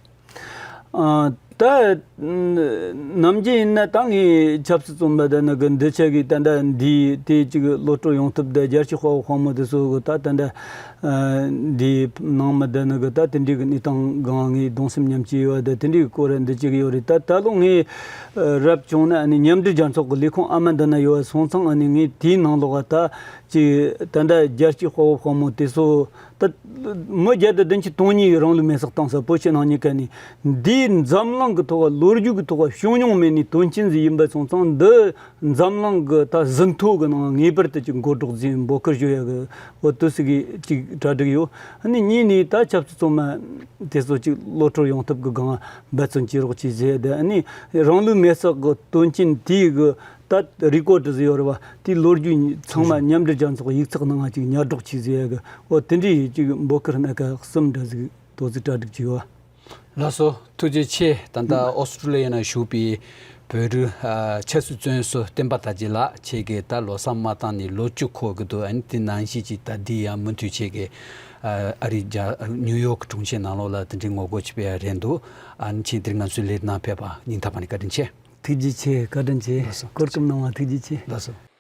ཨ། ད་ནམ་རྒྱུན་ཡིན་ན་ད་ངས་ཆབ་སྲིད་བཙོན་པ་དང་ནི་གི་འདི་ཆ་གི་ད་ལྟ་འདི་དེ་གཅིག་གློད་བཀྲོལ་ཡོང་ཐབས་དང་རྒྱལ་གཅེས་དཔའ་བོ་དཔའ་མོ་དེ་ཚོ་གི་ད་ད་ལྟ་འདིའི་ནང་མི་དང་ནི་གི་ད་དེ་འདྲའི་གི་གནས་སྟངས་སྒང་ངས་གདུང་སེམས་མཉམ་སྐྱེད་ཡོད་པ་དང་དེ་འདྲའི་གི་སྐོར་འདི་བྱེད་ཀྱི་ཡོད་རེད། ད་ད་ལོ་ངས་རབ་བྱུང་ན་ཨ་ནི་མཉམ་འབྲེལ་རྒྱལ་ཚོགས་ཀྱི་ལས་ཁུངས་ཨ་མ་འདི་ན་ཡོད་པ་སོང་ཙང་ཨ་ནི་ངས་དེའི་ནང་ལོགས་ད་ཅིག་ད་ལྟ་རྒྱལ་གཅེས་དཔའ་བོ་དཔའ་མོ་དེ་ཚོ་ད་མི་བརྒྱ་དང་བདུན་ཅུ་དོན་གཉིས་ཀྱིས་རང་ལུས་མེར་སྲེག་བཏང་ས་བོད་ཕྱི་ནང་གཉིས་ཀ་ནས་འདིའི་འཛམ་ གི་ཐོག་ལོ་རྒྱུས་ཀྱི་ཐོག་བྱུང་མྱོང་མེད་ནི་དོན་རྐྱེན་ཟིག་ཡིན་པ་སོང་ཙང་འདི་འཛམ་གླིང་གི་ད་ཟིན་ཐོ་གི་ནང་ངེས་པར་དུ་ཅིག་མགོ་སྒྲོག་ཟིག་འབོད་སྐུལ་ཞུ་ཡ་གི་འོ་དུ་ཟིག་གི་ཅིག་གྲ་སྒྲིག་ཡོད། ཨ་ནི་གཉིས་ནས་ད་ཆབ་སྲིད་ཚོགས་མ་དེ་ཚོ་ཅིག་གློད་གྲོལ་ཡོང་ཐབས་ཀྱི་སྒང་འབད་བརྩོན་བྱེད་རོགས་གྱིས་ཟེར། དེ་ཨ་ནི་རང་ལུས་མེར་བསྲེགས་ཀྱི་དོན་རྐྱེན་དེའི་གི་ད་རི་ཀོ་ཌི་ཟིག་ཡོད་རེད་བ། དེའི་ལོ་རྒྱུས་ཚང་མ་མཉམ་འབྲེལ་རྒྱལ་ཚོགས་ཡིག་ཚགས་ནང་ང་ཅིག་ཉར་སྒྲོག་གྱིས་ཟེར་ཡ་གི་འོ་དེ་འདྲའི་ཅིག་འབོད་སྐུལ་སྣ་ཁ་གསུམ་འདྲ་ཟིག་དོ་ཟིག་གྲ་སྒྲིག་བྱས་ཡོད། ལགས་སོ། ཐུགས་རྗེ་ཆེ། ད་ལྟ་ཨོ་སི་ཀྲུ་ལི་ཡ་ན་བཞུགས་པའི་བོད་རིགས་ཨ་ཆབ་སྲིད་བཙོན་ཟུར་བསྟན་པ་དར་རྒྱས་ལགས། ཁྱེད་ཀྱིས་ད་ལོ་གསར་མ་བཏང་ནས་ལོ་བཅུ་འཁོར་གི་འདུག་ཨ་ནི་དེ་ནང་བཞིན་གྱི་ད་འདི་ཡང་མུ་མཐུད་ཁྱེད་ཀྱིས་ཨ་ཨ་རི་རྒྱ་ནིའུ་ཡོག་གྲོང་ཁྱེར་ནང་ལོགས་ལ་དེ་འདྲའི་ངོ་རྒོལ་བྱེད་པའི་རེད་འདུག་ཨ་ནི་ཁྱེད་འདིར་ང་ཚོའི་ལས་ནང་ཕེབས་པ་སྙིང་ཐག་པ་ནས་བཀའ་དྲིན་ཆེ། ཐུགས་རྗེ་ཆེ། བཀའ་དྲིན་ཆེ། ལགས་སོ། གོ་སྐབས་གནང་བ་ཐུགས་རྗེ་ཆེ། ལགས་སོ།